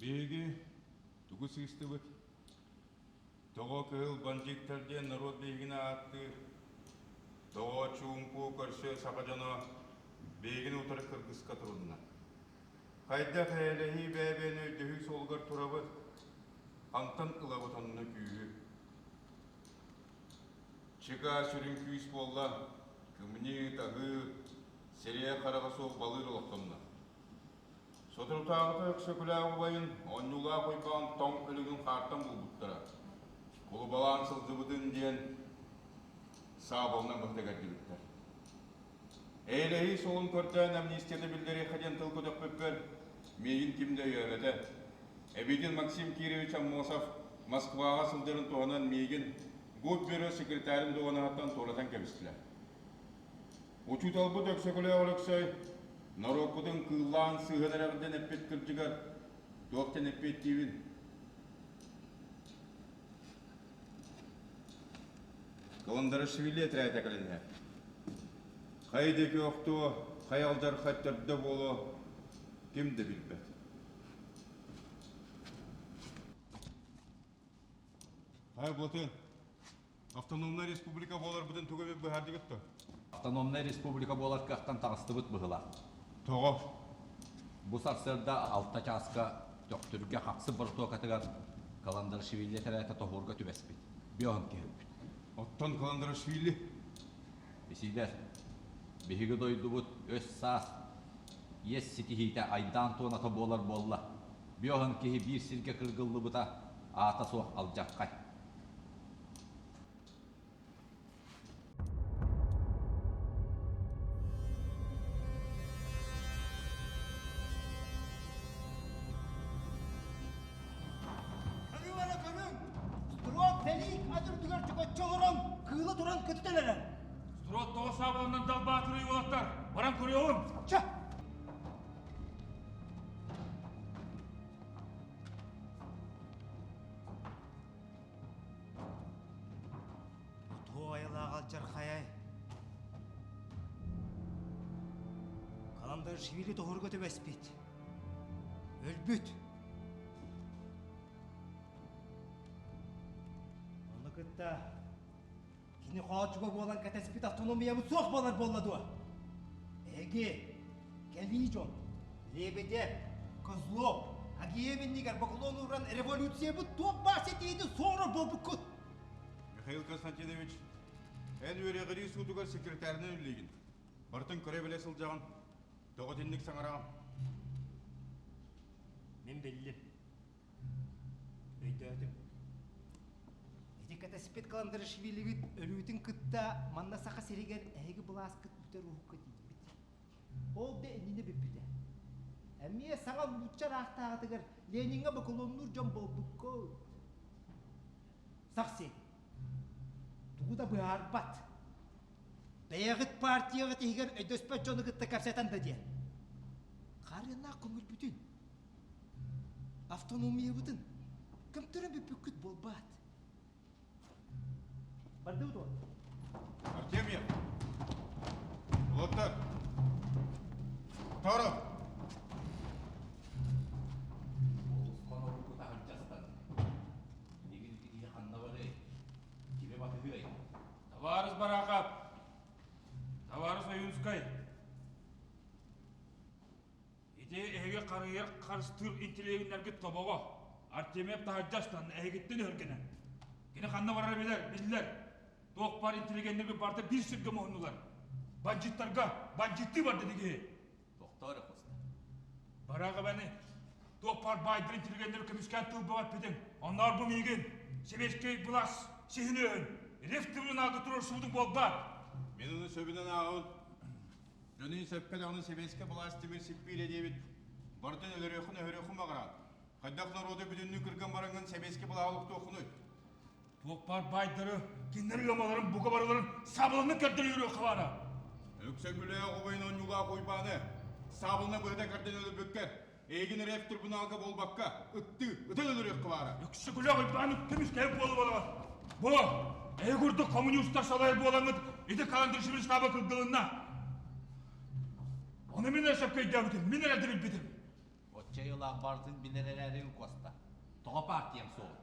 Биһиги тугу сыыстыбыт? Тоҕо кыһыл бандьыыттар диэн норуот биһигини ааттыыр? Тоҕо чуумпу көрсө саха дьоно биһигини утары кыргыска турунна? Хайдах эйэлэһии бэйэ-бэйэни өйдөһүү суолугар турабыт? Хантан ылабыт онно күүһү? Чыгаа сүрүн күүс буолла, кымньыы, таһыы, сирэйэ-хараҕа суох балыыр олохтонно. Соторутааҕыта Өксөкүлээх убайын Оонньуулаах Уйбаан тоҥ өлүгүн хаартан булбуттара. Кулубалаан сылдьыбытын диэн саабылынан быһыта кэрдибиттэр. Эйэлэһии суолун көрдөөн амнистияны биллэриэххэ диэн тыл көтөхпүппэр, миигин ким да өйөөбөтө. Эбиитин Максим Кирович Аммосов Москваҕа сылдьарын туһанан миигин Губбюро секретарын дуоһунаһыттан туоратан кэбистилэр. Учууталбыт Өксөкүлээх Өлөксөй норуоппутун кыыллаан сыыһан эрэҕиттэн эппит кырдьыгар туох диэн эппиэттиибин? Каландарашвили этэрээтэ кэлэн иһэр. Хайа диэки охтуо, хайа алдьархай төрдө буолуо ким да билбэт. Хайа Былатын, Автономнай республика буоларбытын тугу эбит быһаардыгыт дуо? Автономнай республика буолар кыахтан таҕыстыбыт быһыылаах. Тоҕо? Бу сарсыарда алта чааска Төхтүргэ Хапсы боротуокатыгар Каландарашвили этэрээтэ тоһуурга түбэспит. Биоһун киһи өлбүт. Оттон Каландарашвили? Исиидэр, биһиги дойдубут өс-саас, иэс ситиһиитэ айдаан туоната буолар буолла. Биоһун киһи биир сиргэ кыргыллыбыта аата суох алдьархай. Көрүҥ эрэ көрүҥ! Строд сэлиик ат үрдүгэр чөкөччү олорон, кыыла туран көтүтэн эрэр. Строд тоҕо саабылынан далбаатырый уолаттар! Баран көрүөҕүм! Чэ! Бу айылаах алдьархайай. Каландарашвили тоһуурга түбэспит. Өлбүт. Ону кытта кини хоочуга буолан кэтэспит автономиябыт суох буолар буолла дуо? Эһиги, кэлии дьон, Лебедев, Козлов, Агиев иннигэр бокулуон ууран революциябыт туох баар ситиһиитин суорар буолбуккут! Михаил Константинович, эн үөрэҕирии суутугар секретарынан үлэлиигин. Барытын көрө-билэ сылдьаҕын. Тоҕо итинник саҥараҕын? Мин биллим. Өйдөөтүм. Ити кэтэспит Каландарашвиливит өлүүтүн кытта манна Саха сиригэр эһиги былааскыт бүтэр уһукка тиийбит. Ол да иннинэ бүппүтэ. Эмиэ саҥа нуучча ыраахтааҕытыгар Лениҥҥэ бокулуоннуур дьон буолбуккут. Сахси, тугу да быһаарбат. Бэйэҕит партияҕыт иһигэр өйдөспөт дьону кытта кэпсэтэн да диэн. Харыаннаах көҥүлбүтүн, автономиябытын көмтөрөн бүппүккүт буолбаат. Бардыбыт уон. Артемьев! Уолаттар! Торо! Олусхан урукку таһырдьа ыстанна. Билигин ити киһи ханна барыай? Кими батыһыай? Табаарыс Бараахап! Табаарыс Ойуунскай! Ити эһиги харыйар харыстыыр интеллигеннэргит тобоҕо Артемьев таһырдьа ыстанна эһигиттэн өһүргэнэн. Кини ханна барара билэр, биллэр. Туох баар интеллигеннэрбит барыта биир сиргэ муһуннулар. Бандьыттарга бандьыттыы барда ити киһи. Тохтоо эрэ Коста. Бараах эбэни туох баар баайдар интеллигеннэри көмүскээн тыл бөҕөппүтүҥ. Онноор бу миигин сэбиэскэй былаас сиһин үөһүн реф-трибуналга туруорсубутуҥ буолбаат? Мин ону сөбүнэн ааҕабын. Дьонун сөпкө даҕаны сэбиэскэй былаас тимир сиппиирэ диэбит. Барытын өлөрүөххүн-өһөрүөххүн баҕараҕын. Хайдах норуоту бүтүннүү кырган бараҥҥын сэбиэскэй былааһы олохтуоххунуй? Туох баар баайдары, кинилэр ыамаларын бука барыларын саабыланан кэрдэн өлөрүөххэ баара. Өксөкүлээх убайын Онньулаах Уйбааны саабылынан быһыта кэрдэн өлөрбүккэр, эйигин РФ трибуналга буолбакка, ыттыы, ытан өлөрүөххэ баара. Өксөкүлээх Уйбааны көмүскэһэр буола буолаҕын. Бу, эһи курдук коммунистар салайар буолаҥҥыт ити Каландришевич штаба кыргылынна. Ону мин эрэ сөпкө өйдөөбүтүм, мин эрэ билбитим. Иччэ айылаах барытын билэр эрээригин Куоста. Тоҕо партияҥ суоҕуй?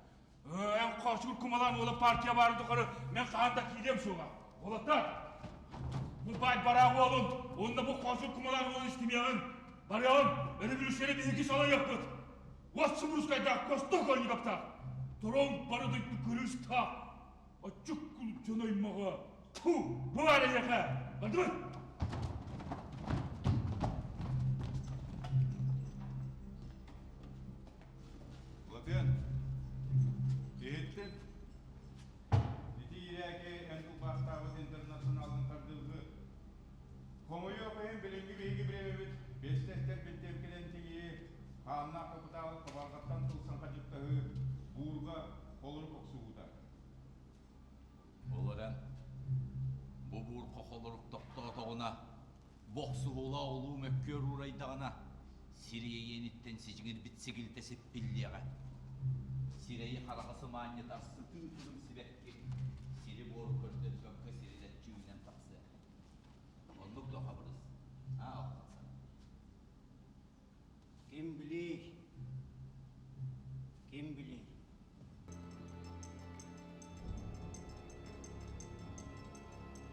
Эн хоочугур кумалаан уола партия баарын тухары мен хаһан да киириэм суоҕа. Уолаттар, бу баай бараах уолун уонна бу хоочугур кумалаан уолун истимиэҕиҥ. Барыаҕыҥ, өрөбүлүүссүйэни биһиги салайыахпыт. Уот субурускайдаах Костокольниковтаах, Торуҥ бары дойду күрүстаах, оччук дьон аймаҕа. Тьфу, бу баар эйиэхэ! Бардыбыт! Латыан, иһиттин. Ити иирээки эн тылбаастаабыт интернационалын тардыылгы. Хомойуох иһин билиҥҥи биһиги бириэмэбит биэстэстэр бинтиэпкэлэн тигии, хааннаах хапытаалы хабарҕаттан тылсан хадьыктаһыы, буурга холорук охсуһуута. Ол эрэн, бу буурха холорук тохтоотоҕуна, бохсуһуулаах улуу мөккүөр уурайдаҕына, сир иэйиэниттэн сидьиҥирбит сигилитэ сиппиллиэҕэ. Сирэйи-хараҕы сымаанньытар сытыы кыым сибэкки сири-буору көрдөрбөккө сирилэччи үүнэн тахсыа. Оннук дуо, Хабырыс? Аа, охтон Ким билиий? Ким билиий?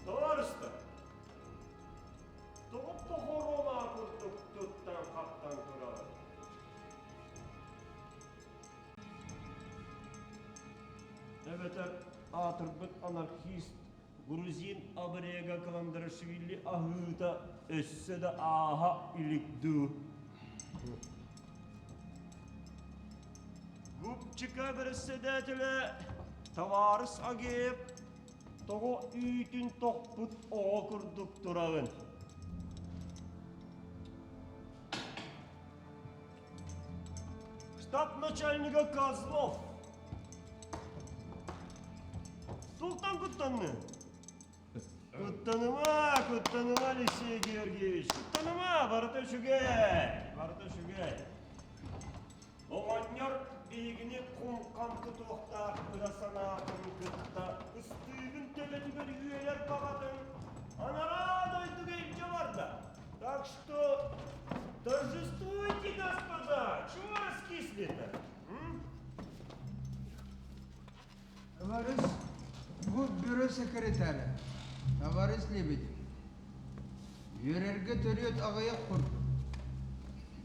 Товарыстар, тоҕо похоруолаа курдук туттан-хаптан тураҕыт? Эбэтэр аатырбыт анархист грузин Абрега Каландарашвили аһыыта өссө да ааһа илик дуу? Губчика бэрэссэдээтэлэ табаарыс Агеев тоҕо үүтүн тохпут оҕо курдук тураҕын? Штаб начальнига Козлов Султан куттанны. Куттаныма, куттаныма, Алексей Георгиевич, куттаныма, барыта үчүгэй, барыта үчүгэй. Оҕонньор биһигини кум-хам тутуохтаах ыра санаатын кытта ыстыыгын төбөтүгэр үөлэр баҕатын анараа дойдуга илдьэ барда. Так что торжествуйте, господа, чего раскисли-то? Товарищ бюро секретаря, товарищ Лебедев, үөрэргэ төрүөт аҕыйах курдук.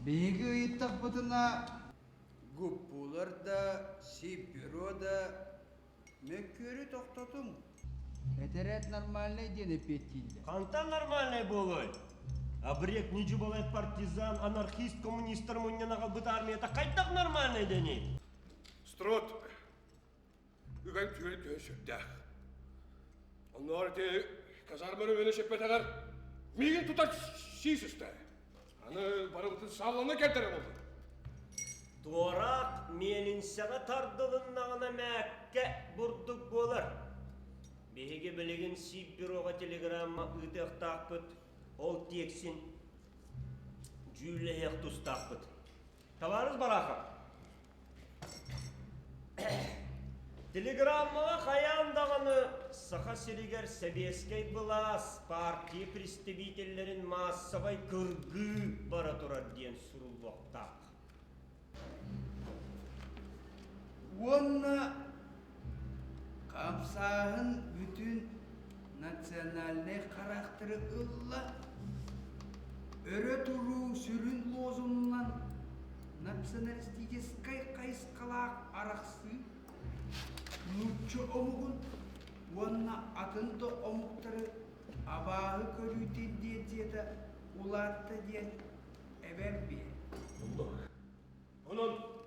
Биһиги ыйыттахпытына Гуппулар да, сиббюро да мөккүөрү тохтотуҥ. Этэрээт нормальный диэн эппиэттииллэр. Хантан нормальный буолуой? Абрек ньүдьү-балай партизан, анархист, коммунистар мунньан аҕалбыт армията хайдах нормальный дэний? Строд үгэн түгэн төһө сүрдээх. Оннооҕор ити казарма өрөмүөнэ сиппэтэҕэр миигин тута сии сыста. Аны барыбытын сааллана кэлтэрэ буоллун. Туораах миэлинсэҕэ тардылыннаҕына мээккэ бурдук буолар. Биһиги билигин Сиббюроҕа телеграмма ыытыахтаахпыт, ол тиэксин дьүүллэһиэх тустаахпыт. Табаарыс Барахов, телеграммаҕа хайаан даҕаны Саха сиригэр сэбиэскэй былаас партия представителлэрин маассабай кыргыы бара турар диэн суруллуохтаах. Уонна хамсааһын бүтүн национальнай харахтары ылла, өрө туруу сүрүн лозунунан националистическай хайысхалаах арахсыы, нуучча омугун уонна атын да омуктары абааһы көрүү тенденцията улаатта диэн эбэн биэр. Онон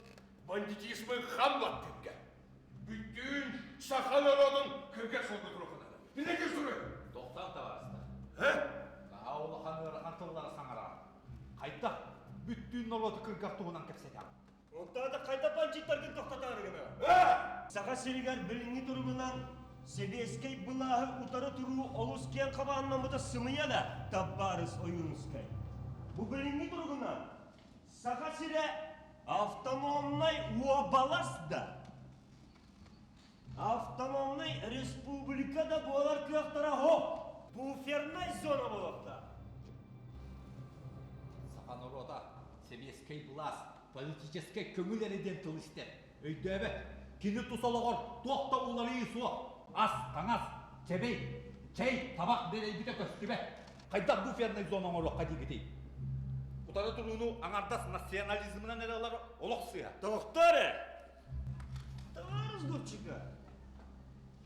бандитизмы хам баттырга, бүттүүн саха норуотун кыргар суолга туруоххунара. Билэки суруй! Тохтоон табаарыстар. Э? Наһаа улахан ыарахан тыллары саҥараҕын. Хайдах бүттүүн норуоту кыргар туһунан кэпсэтэҕин? Онтон да хайдах бандьыыттаргын тохтотоору гына? Саха сиригэр билиҥҥи туругунан сэбиэскэй былааһы утары туруу олус киэҥ хабааннаммыта сымыйа да, табаарыс Ойуунускай. Бу билиҥҥи туругунан Саха сирэ автономнай уобалас да, автономнай республика да буолар кыахтара суох. Буфернай зона буолуохтаах. Саха норуота сэбиэскэй былаас. политическай көҥүл эрэ диэн тыл истэр, өйдөөбөт. Кини тус олоҕор туох да уларыйыы суох. Ас, таҥас, чэбэй, чэй, табах дэлэйбитэ көстүбэт. Хайдах буфернай зона оҥоруохха диигитий? Утары турууну аҥардас национализмынан эрэ ылар олох сыыһа. Тохтоо эрэ! Товарищ Гурчика,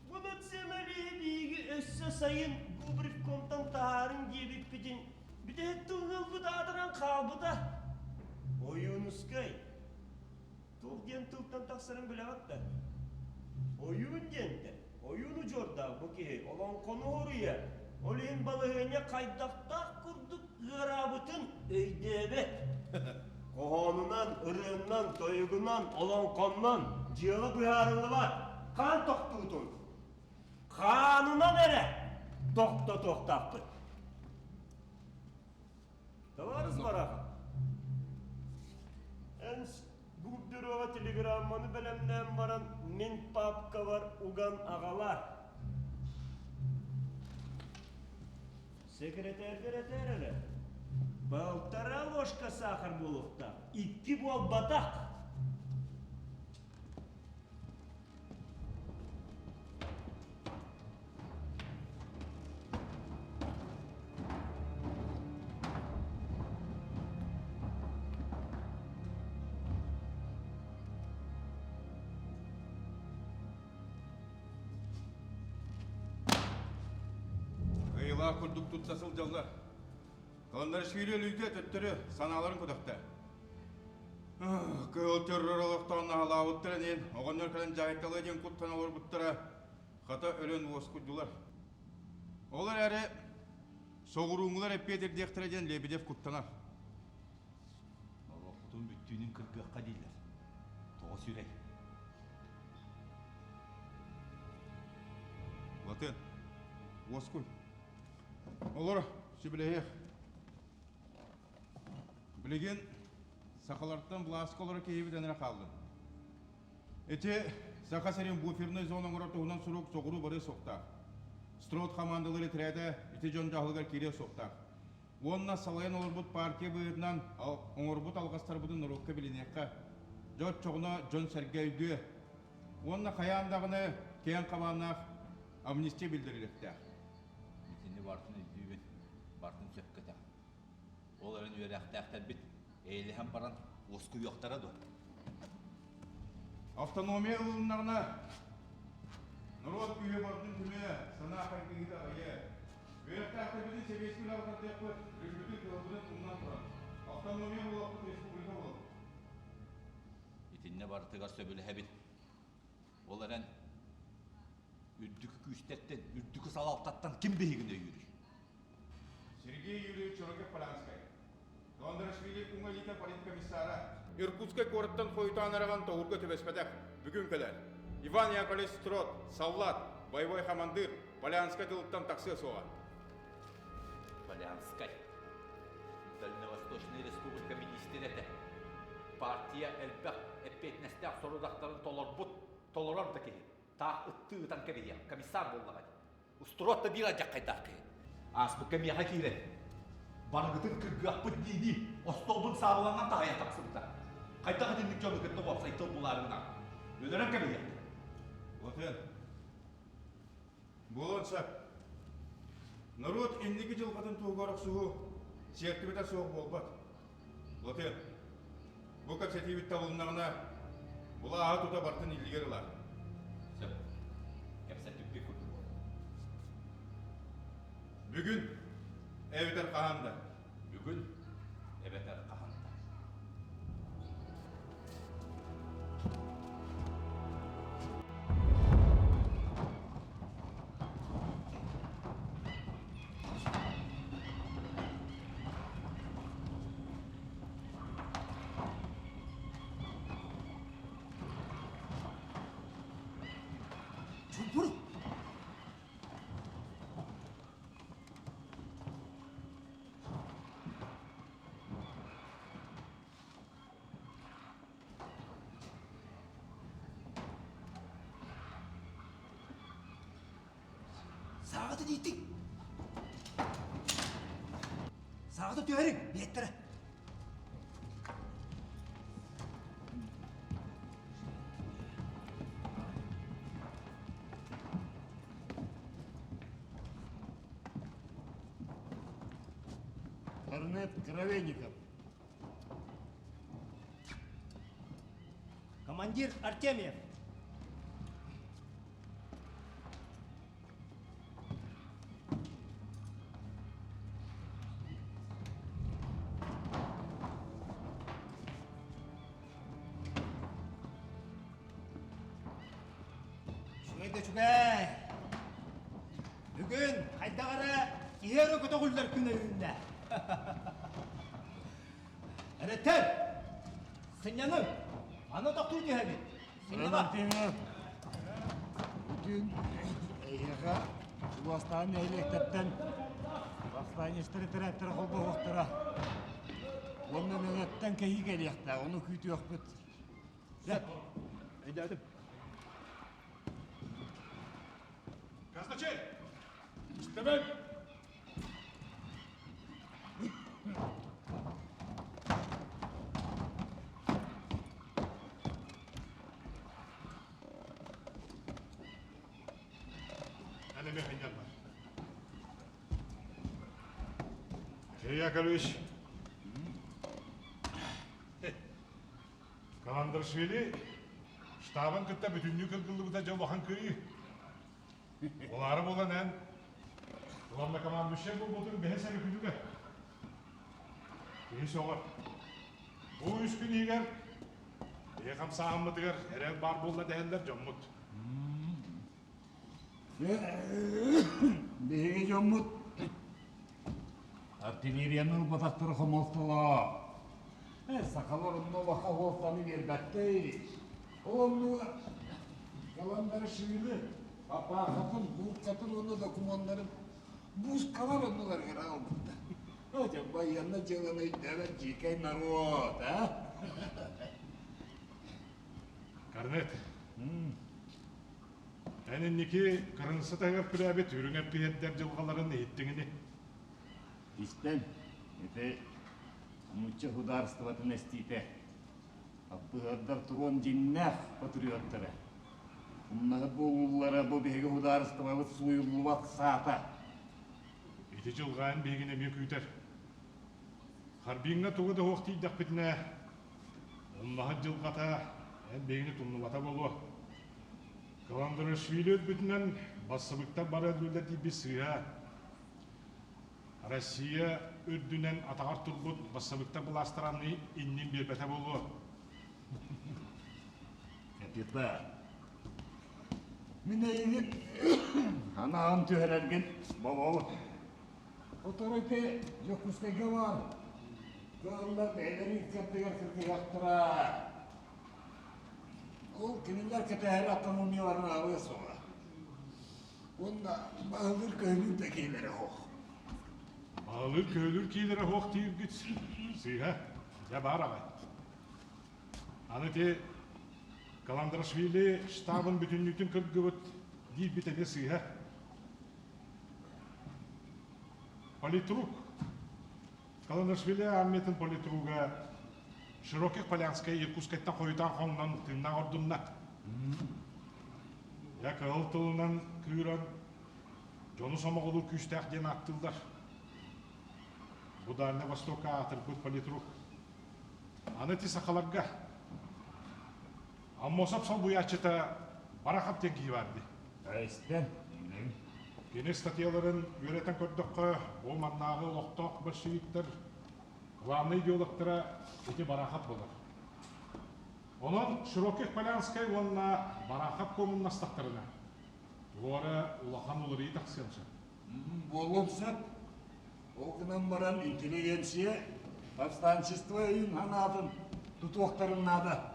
бу националиһы биһиги өссө сайын губревкомтан таһаарыҥ диэбиппитин бүтэһик тылын ылбыт аатыран хаалбыта. Ойуунускай туох диэн тылтан тахсарын билэҕит да? Ойуун диэнтэн, ойуун удьуордаах бу киһи олоҥхону уруйар, ол иһин балаһыанньа хайдахтаах курдук ыараабытын өйдөөбөт. Хоһоонунан, ырыаннан, тойугунан, олоҥхоннон дьыала быһаарыллыбат. Хаан тохтуутун хаанынан эрэ тохтотуохтаахпыт. Товарищ Барахов, эн Губбюроҕа телеграмманы бэлэмнээн баран мин папкабар уган аҕалаар. Секретарьгар этээр эрэ. Балтараа ложка саахар буолуохтаах. Икки буолбатах. Кыайыылаах курдук тутта сылдьаллар. Каландарашвили өлүүтэ төттөрү санааларын көтөхтө. Кыһыл террор олохтоон наһалаабыттара диэн, оҕонньор кэлэн дьаһайталыа диэн куттан олорбуттара, хата өлөн уоскуйдулар. Ол эрээри соҕурууҥҥулар эппиэт ирдиэхтэрэ диэн Лебедев куттанар. Норуоппутун бүттүүнүн кыргыахха дииллэр. Тоҕо сүрэй? Латын, уоскуй. Олор, сүбэлэһиэх. Билигин сахалартан былааска олоро киһибит эрэ хааллын. Ити Саха сирин буфернай зона оҥорор туһунан сурук соҕуруу барыа суохтаах. Строд хамаандалар этрээтэ ити дьон дьаһалыгар киириэ суохтаах. Уонна салайан олорбут партия быһыытынан оҥорбут алҕастарбытын норуокка билиниэххэ. Дьэ оччоҕуна дьон-сэргэ өйдүө. Уонна хайаан даҕаны киэҥ хабааннаах амнистия биллэрилиэхтээх. Итини барытын өйдүүбүн, барытын сөпкө этэҕин. Ол эрэн үөрэхтээхтэрбит эйэлэһэн баран уоскуйуохтара дуо? Автономия ылыннаҕына, норуот күүһэ барытын түмүө, санаа хайдыһыыта аҕыйыа. Үөрэхтээхтэрбитин сэбиэскэй үлэҕэ тардыахпыт, үрүҥмүтүн, кыһылбытын умнан туран. Автономия буолуохпут, республика буолуохпут. Итиннэ барытыгар сөбүлэһэбит. Ол эрэн үрдүкү күүстэртэн, үрдүкү салалтаттан ким биһигини өйүүрүй? Сергей Юрьевич Широких-Полянскай, Лондрашвили уҥа илиитэ политкомиссара. Иркутскай куораттан хойутаан араҕан тоһуурга түбэспэтэх, бүгүн кэлэр. Иван Яковлевич Строд, саллаат, боевой хамандыыр, Полянскай тылыттан тахсыа суоҕа. Полянскай. Дальневосточная республика министрэ этэ. Партия элбэх эппиэтинэстээх сорудахтарын толорбут, толорор да киһи. Таах ыттыы ытан кэбиһиэх, комиссар буоллаҕа дии. Устуруот да биир алдьархайдаах киһи. Ааспыкка миэхэ киирэн, барыгытын кыргыахпыт дии-дии, остуолбун саабыланан таһыйан тахсыбыта. Хайдах итинник дьону кытта уопсай тыл булаарыгынан өлөрөн кэбиһиэхтэрэ. Латыан, буолуон сөп. Норуот инники дьылҕатын туһугар охсуһуу сиэртибэтэ суох буолбат. Латыан, бу кэпсэтиибит табылыннаҕына, былааһы тута барытын илиигэр ылар. Сөп. Кэпсэппиппит курдук буолла. Бүгүн эбэтэр хаһан да. Бүгүн эбэтэр хаһан да. Чумпур! Сааҕытын ииттиҥ! Сааҕытын түһэриҥ, биэттэрэ! Корнет Кровенников. Командир Артемьев. Үчүгэй да үчүгэй. Бүгүн хайдах эрэ киһи эрэ көтөҕүллэр күнэ үүннэ. Эрэттэр, сынньаныҥ. Аны тохтуу түһэбит. Сынньана. Бүтүн эйиэхэ чугастаан нэһилиэктэртэн бастаанньыстар этэрээттэрэ холбоһуохтара. Уонна Мэҥэттэн кэһии кэлиэхтээх, ону күүтүөхпүт. Сөп. Өйдөөтүм. Казначей! Истэбин! Эн эмиэ ханньан бар. Сергей Яковлевич, Каландрашвили штабын кытта бүтүннүү кыргыллыбыта дьэ улахан кыайыы. Олаары буолан эн главнокомандующай буолбутуҥ бэһис эрэ күнүгэр. Киһи сөҕөр. Бу үс күн иһигэр биһи хамсааһыммытыгар эрэл баар буолла дэһэллэр дьоммут. Биһиги дьоммут артиллерияны ылбатахтара хомолтолоох. Сахалар онно улахан уолтаны биэрбэттэр. Ол оннугар Каландарашвили папаахатын, кууркатын уонна докумуоннарын буускалар оннуларыгар аҕалбыттар. Дьэ, байыаннай дьыаланы өйдөөбөт дьиикэй норуот, а? Корнет, эн инники кырынса таһыгар күрээбит үрүҥ эппиһэрдэр дьылҕаларын иһиттиҥ ини? Истэн, ити нуучча судаарыстыбатын эстиитэ Аппыһыардар туруон дьиҥнээх патриоттара. Умнаһыт буолууллара бу биһиги судаарыстыбабыт сууйуллубат саата. Ити дьылҕаан биһигини эмиэ күүтэр. Харбиҥҥа тугу да суох тиийдэхпитинэ, умнаһыт дьылҕата эн биһигини тумнубата буолуо. Каландрашвили өлбүтүнэн бассабыктар бары өллүлэр диирбит сыыһа. Россия үрдүнэн атаҕар турбут бассабыктар былаастара иннин биэрбэтэ буолуо. Капитан, мин эйигин анаан түһэрэргин бобобут. Оторой те Дьокуускайга бар. Кыаллар бэйэлэрин иккэрдигэр кыргыһыахтара. Ол кинилэр кэтэһэр автономияларын аҕалыа суоҕа. Уонна баһылыыр көһүлүүр да киһилэрэ суох. Баһылыыр көһүлүүр киһилэрэ суох дииргит сыыһа. Дьэ баар аҕай. Аны ити Каландрашвили штабын бүтүннүүтүн кыргыбыт диирбит эмиэ сыыһа. Политрук. Каландрашвили армиятын политруга Широких Полянскай Иркутскайтан хойутаан хоҥнон тыыннаах ордунна. Дьэ, кыһыл тылынан кыыран, дьону сомоҕолуур күүстээх диэн ааттыыллар. Бу Дальнай Востокка аатырбыт политрук. Аны ити сахаларга Аммосов солбуйааччыта Барахов диэн киһи баар дии. Истэн. Кини статьяларын үөрэтэн көрдөххө, бу маннааҕы олохтоох большевиктар главнай идеологтара ити Барахов буолар. Онон Широких Полянскай уонна Барахов куомуннастахтарына, туора улахан уларыйыы тахсыан сөп. Буолуон сөп. Ол гынан баран интеллигенция повстанчество өйүн санаатын тутуохтарын наада.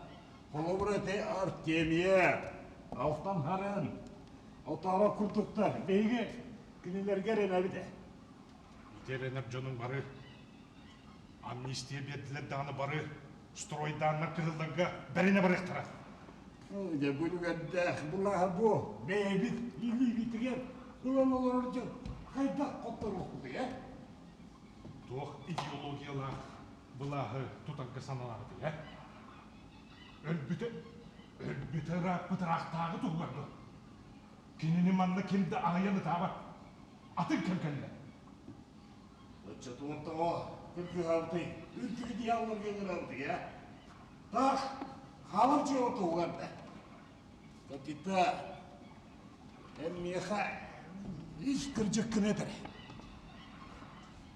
Холобура ити Артемия, Алтан Харын, Оторо курдуктар биһиги кинилэргэ эрэнэбит ээ. Ити эрэнэр дьонуҥ бары амнистия биэрдилэр даҕаны бары стройдааннар кыһылларга бэринэ барыахтара. Дьэ бу үлүгэрдээх былааһа бу бэйэбит илиибитигэр ылан олорор дьон хайдах хотторуохпутуй ээ? Туох идеологиялаах былааһы тутарга санаабытый ээ? Өлбүтэ, өлбүтэ ырааппыт ыраахтааҕы туһугар дуо? Кинини манна ким да аһыйан ытаабат. Атын кэм кэллэ. Оччотугар тоҕо? кыргыһабытый, үрдүгү дьаһалларга ыҥырабытый, а? Так, хаалар дьыала туһугар да. Капитан, эн миэхэ ис кырдьыккын этэр.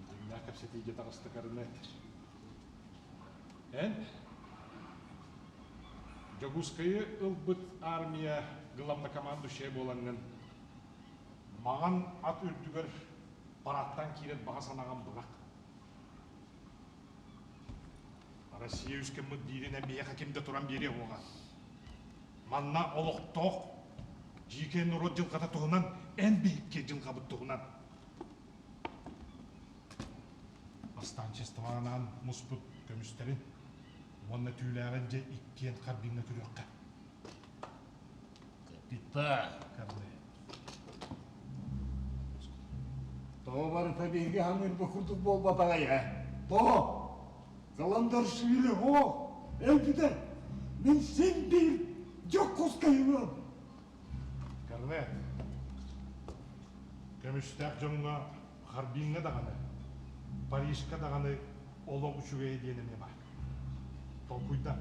Дьиҥнээх кэпсэтиигэ таҕыстыкарына этэр. Эн Дьокуускайы ылбыт армия главнокомандующайа буолаҥҥын маҥан ат үрдүгэр парадтаан киирэр баҕа санааҕын бырах. Россия үс гыммыт биирин эмиэхэ ким да туран биэриэ уоҕа. Манна олохтоох дьиикэй норуот дьылҕата туһунан эн биһикки дьылҕабыт туһунан. Останчествоҕа анаан муспут көмүстэрин уонна түүлээҕин дьэ иккиэн Харбиҥҥа күрүөххэ. Капитан! Тоҕо барыта биһиги ханыырбыт курдук буолбатаҕай ээ? Тоҕо? Каландаршвили оо, өлбүтэ! Мин син биир Дьокуускайыам! Корнет, көмүстээх дьоҥҥо Харбиҥҥа даҕаны, Парижка даҕаны олох үчүгэйэ диэн эмиэ баар. Толкуйдан.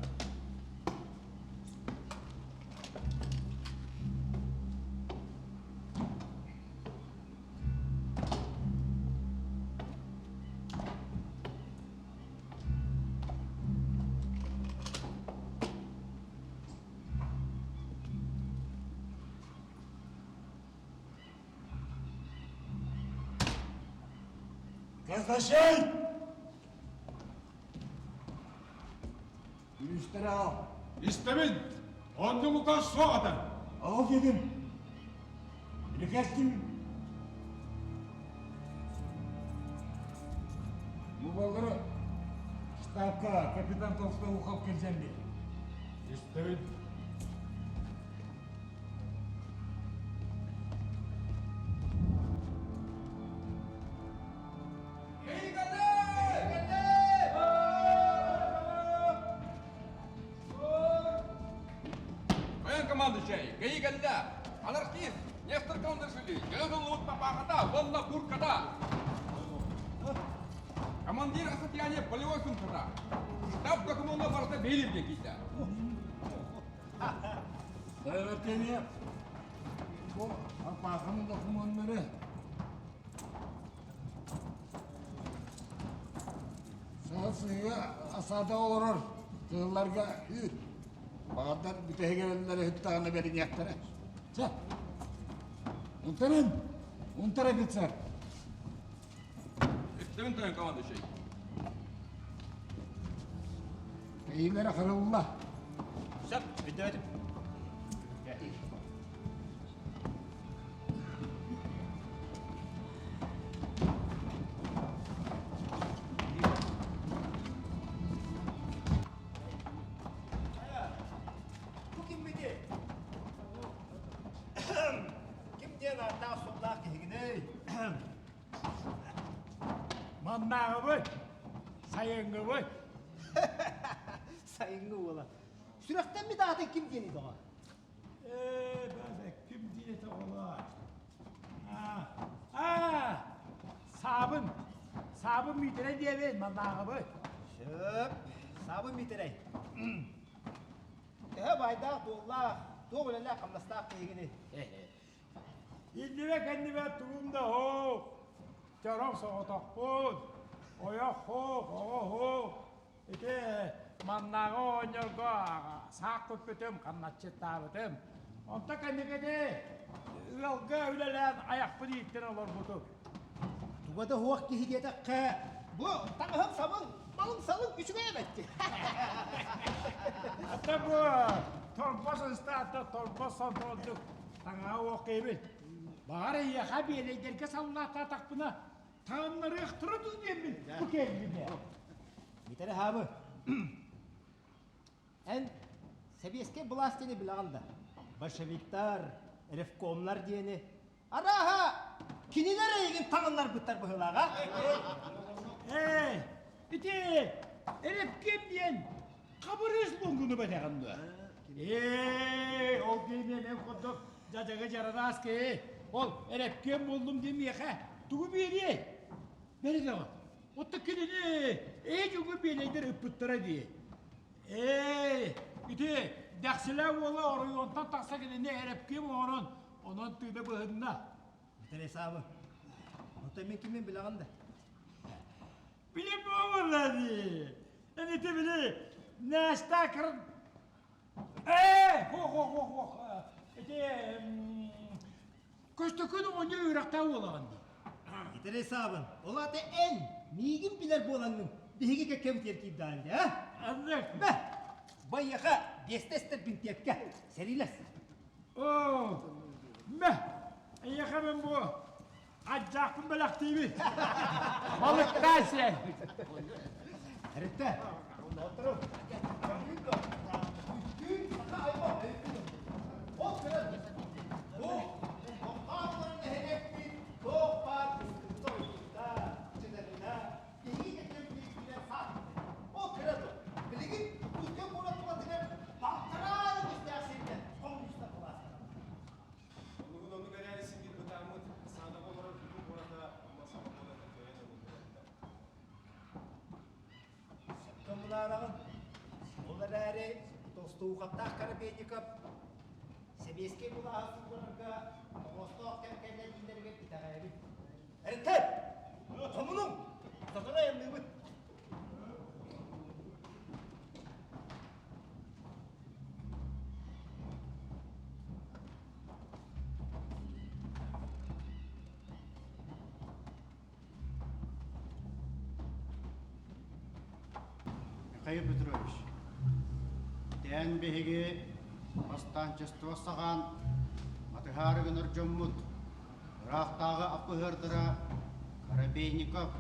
Казначей! Күлүүстэри ал. Истэбин! Оннук указ суох этэ. Ал дедим. Приказ ким? Бу баллары штабка капитан Толстоухов кэлсэн бир. Истэбин. Воен командующай, ГАИ кэллэ! Анархист, Нестор Каландашвили, дьоно папахата, уонна курката! Командир Асатьяне полевой сумката. Штаб документа барыта бейлим кийдэ. Артемьев, бу аппаахым докумуоннары Саха осада олорор тыылларга үүт. Баҕардар бүтэһигэр иһиттэҕинэ бэриниэхтэрэ. Чэ, унтарын, унтар офицер. Үттүн тойон командующий. Кэйиилэрэ харылла. Сөп, бүтөөтүм. Бу киммитий? Ким диэн ааттаах суоллаах киһигиний? Маннааҕыбыт, сайыҥҥыбыт. Сайыҥҥы уола. Сүрэхтэммит аатын ким диэний доҕор? Ээ, бэбэ, ким диэтэ оҕолоор? Аа, саабын, саабын Миитэрэй диэбин, маннааҕыбыт. Сөп, саабын Миитэрэй. Төһө баайдаах-дуоллаах, туох үлэлээх-хамнастаах киһигиний? Иннибэ-кэннибэ тугум да суох, чорох соҕотохпун, ойох суох, оҕо суох. Ити маннааҕы оҕонньорго саах көппүтүм, хамначчыттаабытым. Онто кэнникини ыалга үлэлээн айахпын ииттэн олорбутум. Туга да суох киһи диэтэххэ, бу таҥаһым-сабыҥ, малым-салым үчүгэй эбэтти. Ата бу торбос ыстаата торбос сонтордук таҥаһа уох киһибит. Баҕар эйиэхэ биэлэйдэргэ саллааттаатахпына таҥыннарыахтара дуу диэммин бу кэллим ээ. Митэрэ хаабы, эн сэбиэскэй былаас диэни билэҕин да? Большевиктар, ревкомнар диэни. Арааһа, кинилэр эйигин таҥыннарбыттар быһыылааҕа. Ээ, ити ревком диэн хабырыыс луҥкуну бэтэҕин дуо? Ээ, ол киһи мен курдук дьадьаҕы дьарараас киһи. Ол эрэпкиэм буоллум диэн миэхэ тугу биэриэй? Бэрит оҕо. Отто кинини ээ дьугу биэлэйдэр ыппыттара дии. Ээ, ити Дэхсилээ уола оройуонтан тахса кинини эрэпкиим оҥорон, онон тыына быһынна. Митрей Саабы, оттон мин киммин билэҕин да? Билим буолла дии. Эн ити били Нээстээ кырын Ээ, хо хо хо хо ити Көстөкүүн оҕонньор үөрэхтээх уолаҕын дии. Митрей Саабын, ол аата эн миигин билэр буолаҥҥын биһиги кэккэбитигэр киирдэҕиҥ дии, а? Аннык. Мэ, байыаха биэстэ эстэр бинтиэпкэ сэриилэс. Оо, мэ, эйиэхэ мин бу Адьаахпын бэлэхтиибин. Балыктаа сиэн. Эриттэ. Оттор. Ол көрөн. Бу Тохтоолорун нэһилиэкпит туох баар быстыбыта, чыдарына, биһиги кэккэбитигэр саат. Ол көрө дуо? Билигин Кускай куорат тулатыгар балтараа үгүстээх сиргэ хомуньуустар былаастара. Оннугун оннук эрээри син биир бытааммыт, саадаҕа олорор бүтүн куората Амма саҥа буолан кыайан ылыллыбат. Сөпкө мунаараҕын. Ол эрээри Толстоуховтаах Коробейников сэбиэскэй былааһы суулларарга тоҕоостоох кэм кэллэ дииллэригэр итэҕэйэбин. Эртэн! Хомунуҥ! Сотору айанныыбыт. Михаил Петрович, итэн биһиги бастаанчество саҕаан матыһаары гынар дьоммут ыраахтааҕы аппыһыардара Коробейников,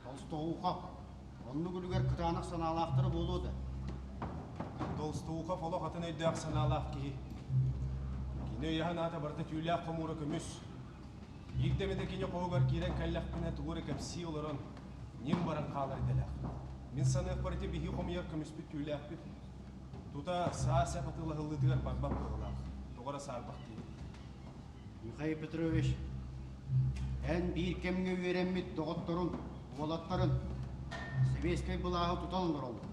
Толстоухов оннук үлүгэр кытаанах санаалаахтара буолуо да? Толстоухов олох атын өйдөөх санаалаах киһи. Кини өйө-санаата барыта түүлээх хомуура көмүс. Биирдэ эмэтэ кини хоһугар киирэн кэллэхпинэ тугу эрэ кэпсии олорон, ньим баран хаалар идэлээх. Мин саныахпар ити биһи хомуйар көмүспүт түүлээхпит. Тута саа-сэп атыылаһыллыытыгар барбат быһыылаах. Тоҕо эрэ саарбахтыыбын. Михаил Петрович, эн биир кэмҥэ үөрэммит доҕотторуҥ, уолаттарын сэбиэскэй былааһы тутан олороллор.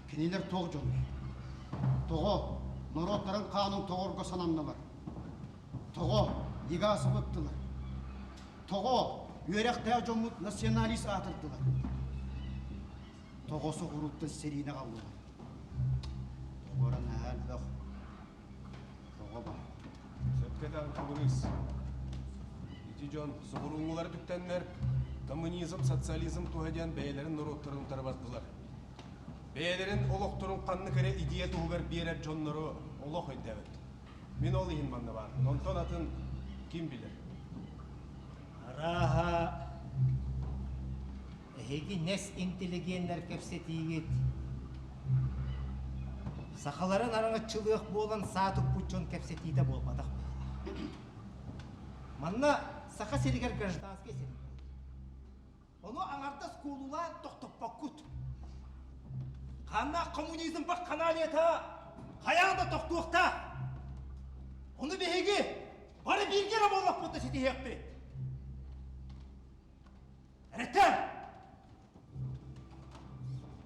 Кинилэр туох дьонуй? Тоҕо норуоттарын хаанын тоҕорго сананнылар? Тоҕо Легасовы ыттылар? Тоҕо үөрэхтээх дьоммут националист аатырдылар? Тоҕо соҕурууттан сэриини аҕаллылар? Тоҕо эрэ наһаа элбэх Тоҕо баар? Сөпкө этэн Хабырыыс. Ити дьон соҕурууҥҥулары түктэннэр коммунизм, социализм туһа диэн бэйэлэрин норуоттарын утары бардылар. Бэйэлэрин олохторун ханнык эрэ идея туһугар биэрэр дьоннору олох өйдөөбөт. Мин ол иһин манна баарбын. Онтон атын ким билэр? Арааһа, Эһиги нэс интеллигеннэр кэпсэтиигит сахаларын араҥаччылыах буолан саа туппут дьон кэпсэтиитэ буолбатах быһыылаах. Манна Саха сиригэр гражданскай сэрии Ону аҥардас куолулаан тохтоппоккут. Ханна коммунизм бакханалията хайаан да тохтуохтаах. Ону биһиги бары бииргэ эрэ буоллахпыт да ситиһиэхпит. Эрэттэр!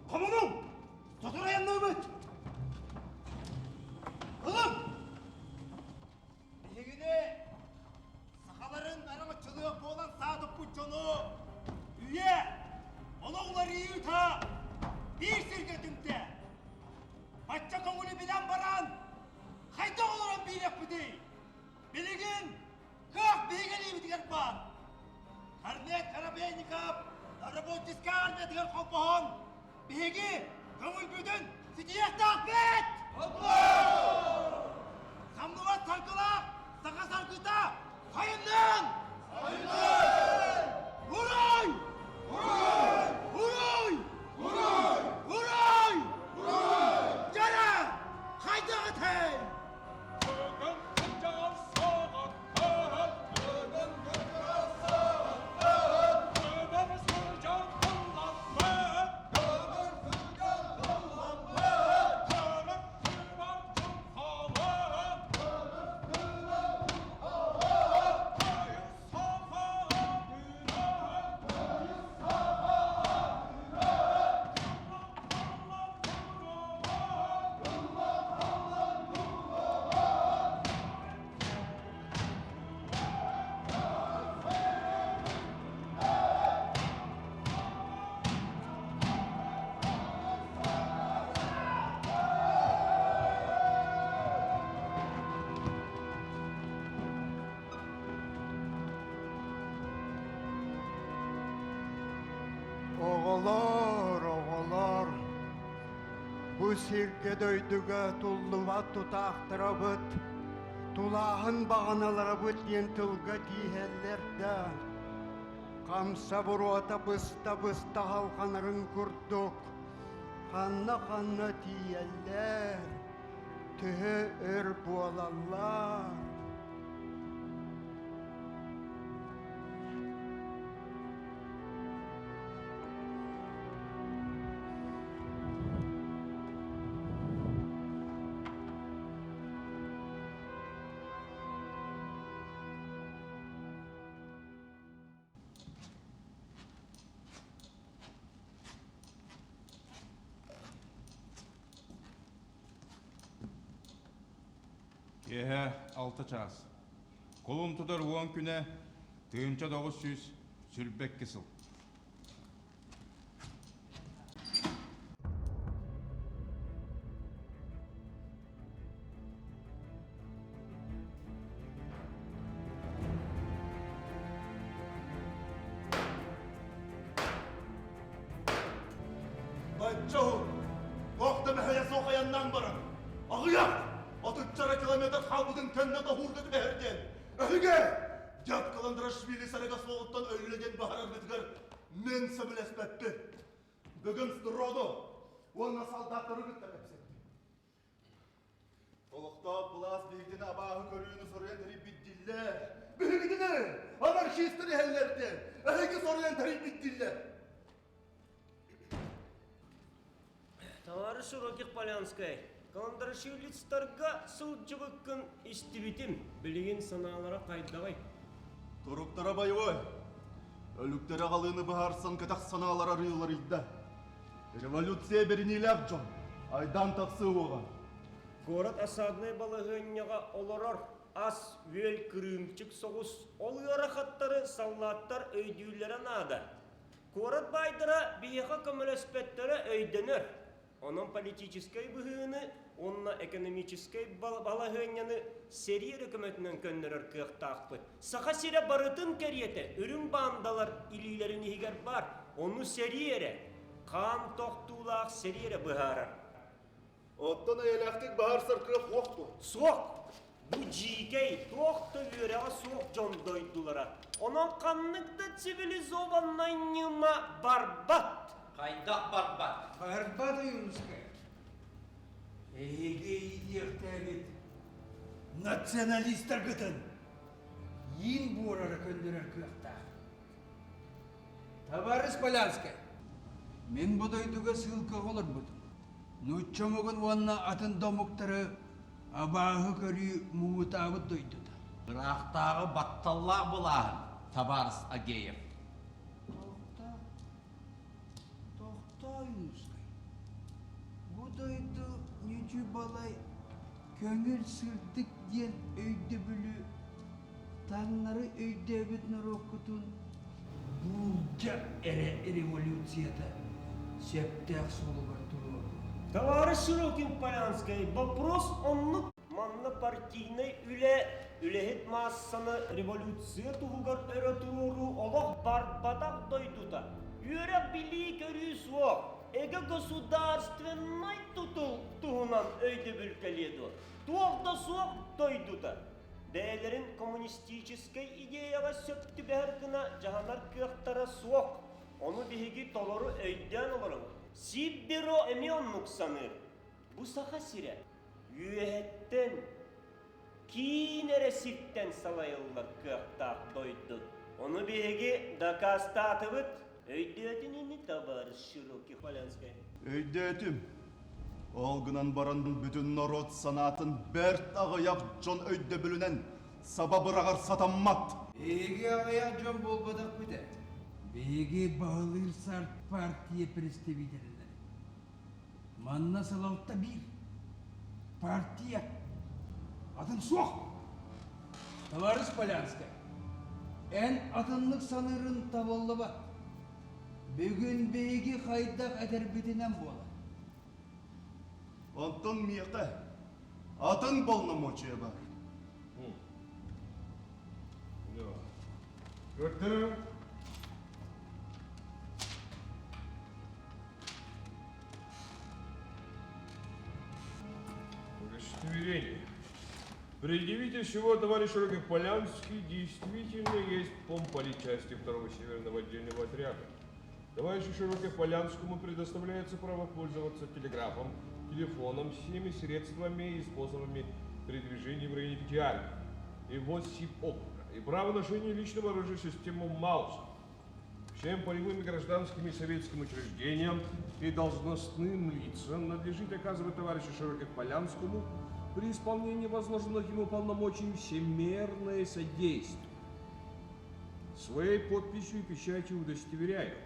Хомунуҥ! Сотору айанныыбыт! Ылыҥ! Биһигини сахаларын араҥаччылыах буолан саатыппыт дьону үйэ олох уларыйыыта биир сиргэ түмтэ. Бачча көҥүлү билэн баран хайдах олорон биэриэхпитий? Билигин Кыах биһиги илиибитигэр баар. Корнет Коробейников добровольческай армиятыгар холбоһон, биһиги көҥүлбүтүн ситиһиэхтээхпит! Самныбат саргылаах саха саргыта сайыннын! Сайыннын! Уруй! Уруй! Уруй! Уруй! Уруй! Уруй! Дьара! Хайдах этэй? Оҕолоор, оҕолоор, бу сиргэ-дойдуга туллубат тутаахтарабыт, тулааһын баҕаналарабыт диэн тылга тииһэллэр да, хамса буруота быста-быста халҕанарын курдук, ханна-ханна тиийэллэр, төһө өр буолаллар? Киэһэ алта чаас. Кулун тутар уон күнэ 1922 сыл. Бачча туох да мэһэйэ суох айаннаан баран, аҕыйах отучча километр хаалбытын кэннэ тоһуурга түбэһэр диэн, эһиги дед Каландрашвили сарыга суоҕуттан өллө диэн баһараргытыгар мин сөбүлэспэппин. Бүгүн Строду уонна солдаттары кытта кэпсэттим. Олохтоох былаас биһигини абааһы көрүүнү соруйан тэрийбит дииллэр. Биһигитини анархистар иһэллэр диэн эһиги соруйан тэрийбит дииллэр. Товарищ Широких Полянскай, Каландарашвилицтарга сылдьыбыккын истибитим. Билигин санаалара хайдаҕый? Туруктара боевой. Өлүктэрэ аҕалыыны быһаарсан кэтэх санаалар арыыларыйда. Революция бэриниилээх дьон айдаан тахсыы уоҕа. Куорат осаднай балаһыанньаҕа олорор ас-үөл кырыымчык соҕус ол ыарахаттары саллааттар өйдүүллэрэ наада. Куорат баайдара биһиэхэ көмөлөспөттөрө өйдөнөр. Онон политическай быһыыны уонна экономическай балаһыанньаны сэрии эрэ көмөтүнэн көннөрөр кыахтаахпыт. Саха сирэ барытын кэриэтэ үрүҥ баандалар илиилэрин иһигэр баар. Ону сэрии эрэ, хаан тохтуулаах сэрии эрэ быһаарар. Оттон эйэлээхтик баһарсар кыах суох дуо? Суох! Бу дьиикэй, туох да үөрэҕэ суох дьон дойдулара. Онон ханнык да цивилизованнай ньыма барбат. Хайдах барбат? Барбат Ойуунускай. Эһиги иитиэхтээбит националистаргытын иин буорара көннөрөр кыахтаах. Табаарыс Полянскай, мин бу дойдуга сыылкаҕа олорбутум. Нуучча омугун уонна атын да омуктары абааһы көрүү муҥутаабыт дойдута. Ыраахтааҕы батталлаах былааһын, табаарыс Агеев. Тохтоо, тохтоо, Ойуунускай. Бу дойду ньүдьү-балай көҥүл сырдык диэн өйдөбүлү таҥнары өйдөөбүт норуоккутун буулдьа эрэ революцията сөптөөх суолугар туруоруо. Товарищ Широкин-Полянскай, вопрос оннук манна партийнай үлэ, үлэһит маассаны революция туһугар өрө туруоруу олох барбатах дойдута. Үөрэх-билии көрүү суох, эгэ государственнай тутул туһунан өйдөбүл кэлиэ дуо? Туох да суох дойдута. Бэйэлэрин коммунистическай идеяҕа сөп түбэһэр гына дьаһанар кыахтара суох. Ону биһиги толору өйдөөн олоробут. Сиббюро эмиэ оннук саныыр. Бу Саха сирэ үөһэттэн, киин эрэ сиртэн салайыллар кыахтаах дойду. Ону биһиги дакаастаатыбыт. Өйдөөтүн ини, товарищ Широких-Полянскай? Өйдөөтүм. Ол гынан баран бүтүн норуот санаатын бэрт аҕыйах дьон өйдөбүлүнэн саба быраҕар сатаммат. Биһиги аҕыйах дьон буолбатахпыт ээ. Биһиги баһылыыр сарт партия представителлэрэ. Манна салалта биир. Партия. Атын суох. Товарищ Полянскай, эн атыннык саныырын табыллыбат. Бүгүн биһиги хайдах этэрбитинэн буолар. Онтон миэхэ атын полномочия бар. Көрдүм. Предъявите всего товарищ Полянский действительно есть помполит части второго северного отдельного отряда. Товарищу Широких-Полянскому предоставляется право пользоваться телеграфом, телефоном, всеми средствами и способами передвижения в районе пяти армий и СИП округа, и право ношения личного оружия систему Маус. Всем полевым и гражданским и советским учреждениям и должностным лицам надлежит оказывать товарищу Широких-Полянскому при исполнении возложенных ему полномочий всемерное содействие. Своей подписью и печатью удостоверяю.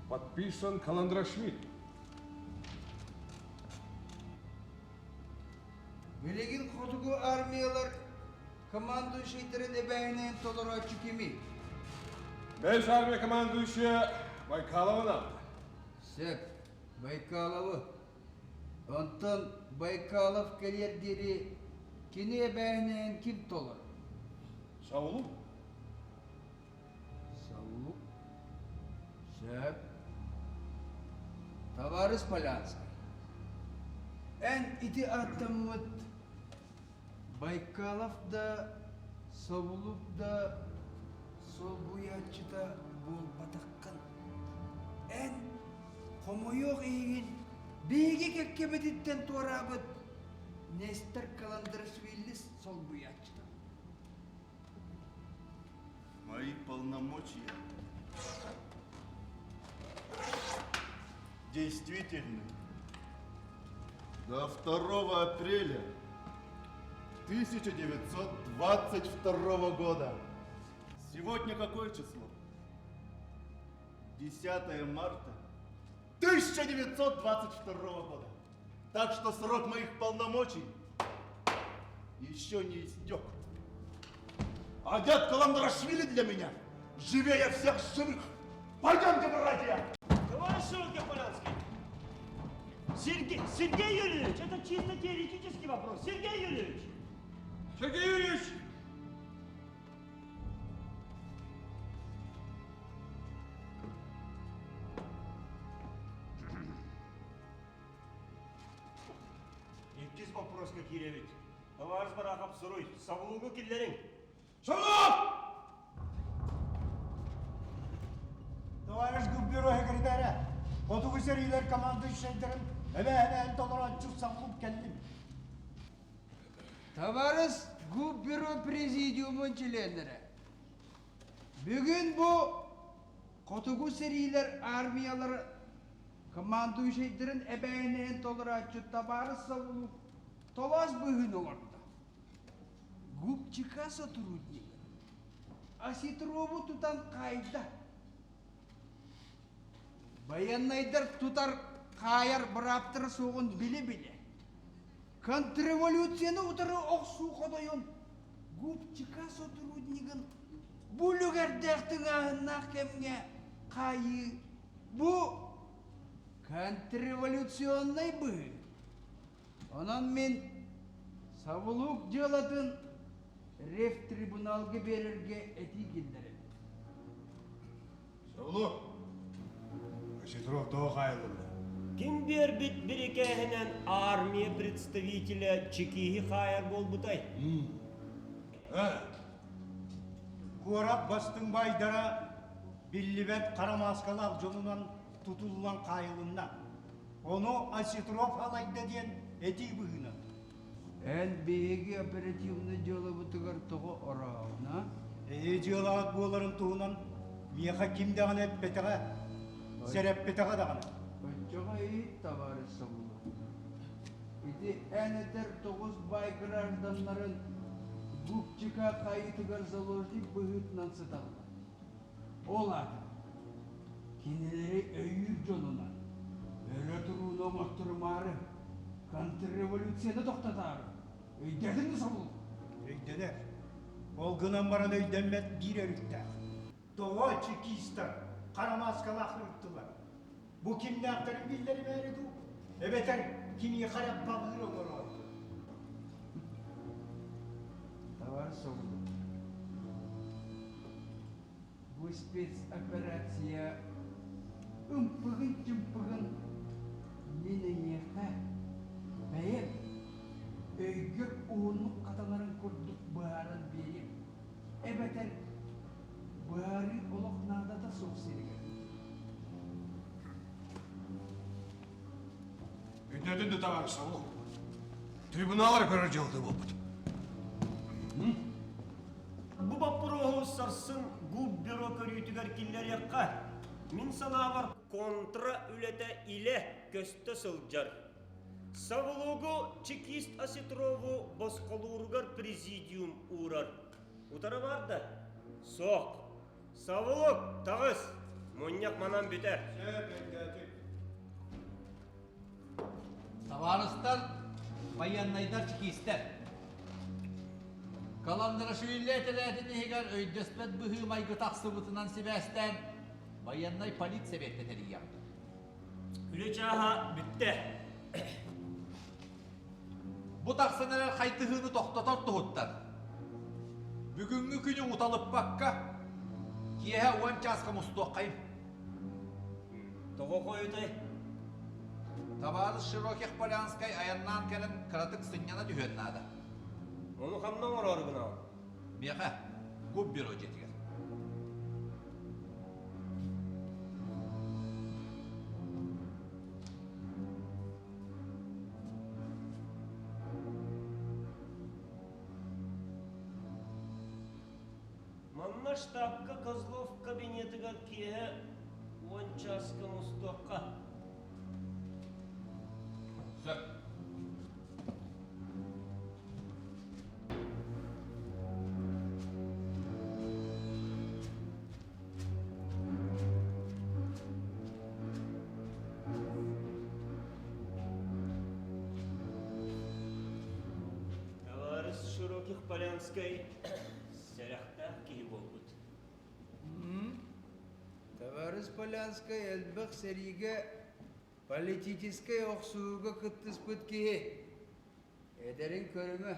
Подписан Каландрашвили. Билигин хотугу армиялар командующайдарын эбээһинэйин толорооччу кимий? Бэс армия командующая Байкалова нам. Сөп, Байкаловы. Онтон Байкалов кэлиэр диэри кини эбээһинэйин ким толорор? Саулу. Саулу. Сөп. Товарищ Полянский, эн ити ааттаммыт Байкалов да, Собулук да солбуйааччыта буолбатаххын. Эн хомойуох иһигин биһиги кэккэбититтэн туораабыт Нестор Каландрашвили солбуйааччыта. Мои полномочия действительны до 2 апреля 1922 года. Сегодня какое число? 10 марта 1922 года. Так что срок моих полномочий еще не истек. А дед Каландрашвили для меня живее всех живых. Пойдемте, братья! Товарищ Широкополянский! Сергей, Сергей Юрьевич, это чисто теоретический вопрос. Сергей Юрьевич! Сергей Юрьевич! Иккис боппуруоска киирэбит. Табаарыс Бараахап суруй, Савлугу киллэриҥ. Савлук! Товарищ губбюро секретаря, хотугу сэриилэр командующайдарын эбээһинэһин толорооччу Савлук кэллим. Табаарыс губбюро президиумун чилиэннэрэ, бүгүн бу хотугу сэриилэр армиялара командующайдарын эбээһинэһин толорооччу табаарыс Савлук толоос быһыыны оҥордо. Губчика сотрудник Осетрову тутан хаайда. Байыаннайдар тутар хаайар бырааптара суоҕун билэ-билэ, контрреволюцияны утары охсуу хотойун Губчика сотруднигын бу үлүгэрдээх тыҥааһыннаах кэмҥэ хаайыы бу контрреволюционнай быһыы. Онон мин Савлук дьыалатын рефтрибуналга биэрэргэ этии киллэрэбин. Савлук, Осетров тоҕо хаайылынна? Ким биэрбит бирикээһинэн армия представителя чекиһи хаайар буолбутай? Куорат бастыҥ байдара биллибэт хара мааскалаах дьонунан тутуллан хаайылынна. Ону Осетров алайда диэн этии быһыынан. Эн биһиги оперативнай дьыалабытыгар тоҕо орооһуна? Эһи дьыалаҕыт буоларын туһунан миэхэ ким даҕаны эппэтэҕэ, сэрэппэтэҕэ даҕаны. Оччоҕо иһит, товарищ Савулов. Ити эн этэр тоҕус баай гражданнарын Губчика хайытыгар заложник быһыытынан сыталлар. Ол аата кинилэри өйүүр дьонунан өрө турууну оҥотторумаары, контрреволюцияны тохтотоору өйдөөтүҥ да собул? Өйдөнөр. Ол гынан баран өйдөммөт биир өрүттээх. Тоҕо чекистар хара мааскалаах ыыттылар? Бу кимнээхтэрин биллэримээри дуу? Эбэтэр киниэхэ эрэ балыыр оҥороору? Товарищ Соболев, бу спецоперация ымпыгын-чымпыгын мин эйиэхэ бэйэм Өйгөр уһуннук хатанарын курдук быһааран биэриэм. Эбэтэр быһаарыы олох наадата суох сиригэр. Өйдөөтүн да табаарыс Савлук. Трибунал эрэ көрөр дьыалата буолбут. Бу боппуруоһу сарсын губбюро көрүүтүгэр киллэриэххэ. Мин санаабар, контра үлэтэ илэ көстө сылдьар. Савлугу чекист Осетрову босхолууругар президиум уурар. Утары бар да? Суох. Савлук, таҕыс! Мунньах манан бүтэр. Сөп, өйдөөтүк. Табаарыстар, байыаннайдар, чекистэр. Каландрашвили этэрээтин иһигэр өйдөспөт быһыы-майгы тахсыбытынан сибээстээн, байыаннай полиция сэбиэттэ тэрийиэҕин. Үлэ чааһа бүттэ. Бу тахсан эрэр хайдыһыыны тохтотор туһуттан бүгүҥҥү күнү уталыппакка киэһэ уон чааска мустуоххайым. Тоҕо хойутай? Табаарыс Широких Полянскай айаннаан кэлэн кыратык сынньана түһүөн наада. Ону ханна оҥороору гынаҕын? Миэхэ губбюро дьиэтигэр. Манна штабка Козлов кабинетыгар киэһэ уон чааска мустуохха. Сөп. Табаарыс Широких-Полянскай сэрэхтээх киһи буолбут. Табаарыс Полянскай элбэх сэриигэ политическай охсуһууга кыттыспыт киһи. Эдэрин көрүмэ.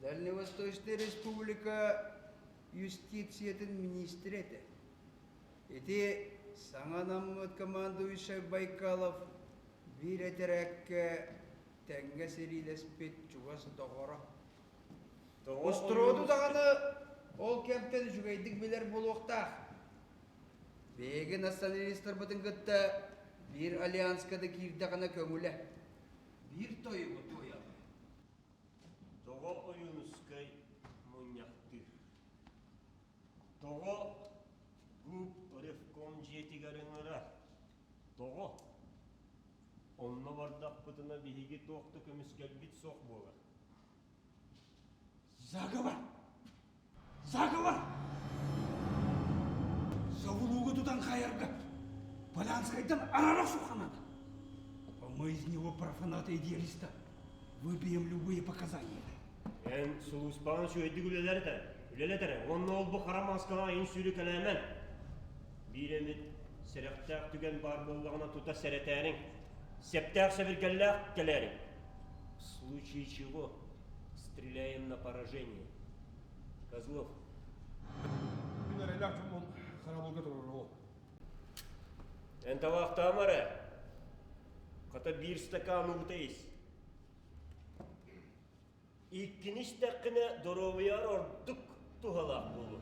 Дальневосточная республика юстициятын министрэ этэ. Ити саҥа анаммыт командующай Байкалов биир этэрээккэ тэҥҥэ сэриилэспит чугас доҕоро. Остуруоду даҕаны ол кэмтэн үчүгэйдик билэр буолуохтаах. Биһиги националистарбытын кытта биир альянска да киирдэҕинэ көҥүлэ. Биир тойугу туойаллар. Тоҕо Ойуунускай мунньахтыыр? Тоҕо ГУП ревком дьиэтигэр ыҥырар? Тоҕо? Онно бардахпытына биһиги туох да көмүскэлбит суох буолар. Заговор! Заговор! Завулугу тутан хаайарга Полянскайтан арара охсуохха наада. Мы из него профаната идеалиста выбьем любые показания. Эн сулууспаҕын үчүгэйдик үлэлэр үлэлэтэрэ уонна ол бу хара мааскаҕа айын сүүрү кэлээмэн. Биир эмит сэрэхтээх түгэн баар буоллаҕына тута сэрэтээриҥ. Септээх сэбиргэллээх кэлээриҥ. В случае чего стреляем на поражение. Козлов. Мин эрэллээх дьоммун харабылга туруоруом. Эн табаахтаама эрэ. Хата биир стакан уута ис. Иккини истэххинэ доруобуйаҕар ордук туһалаах буолуо.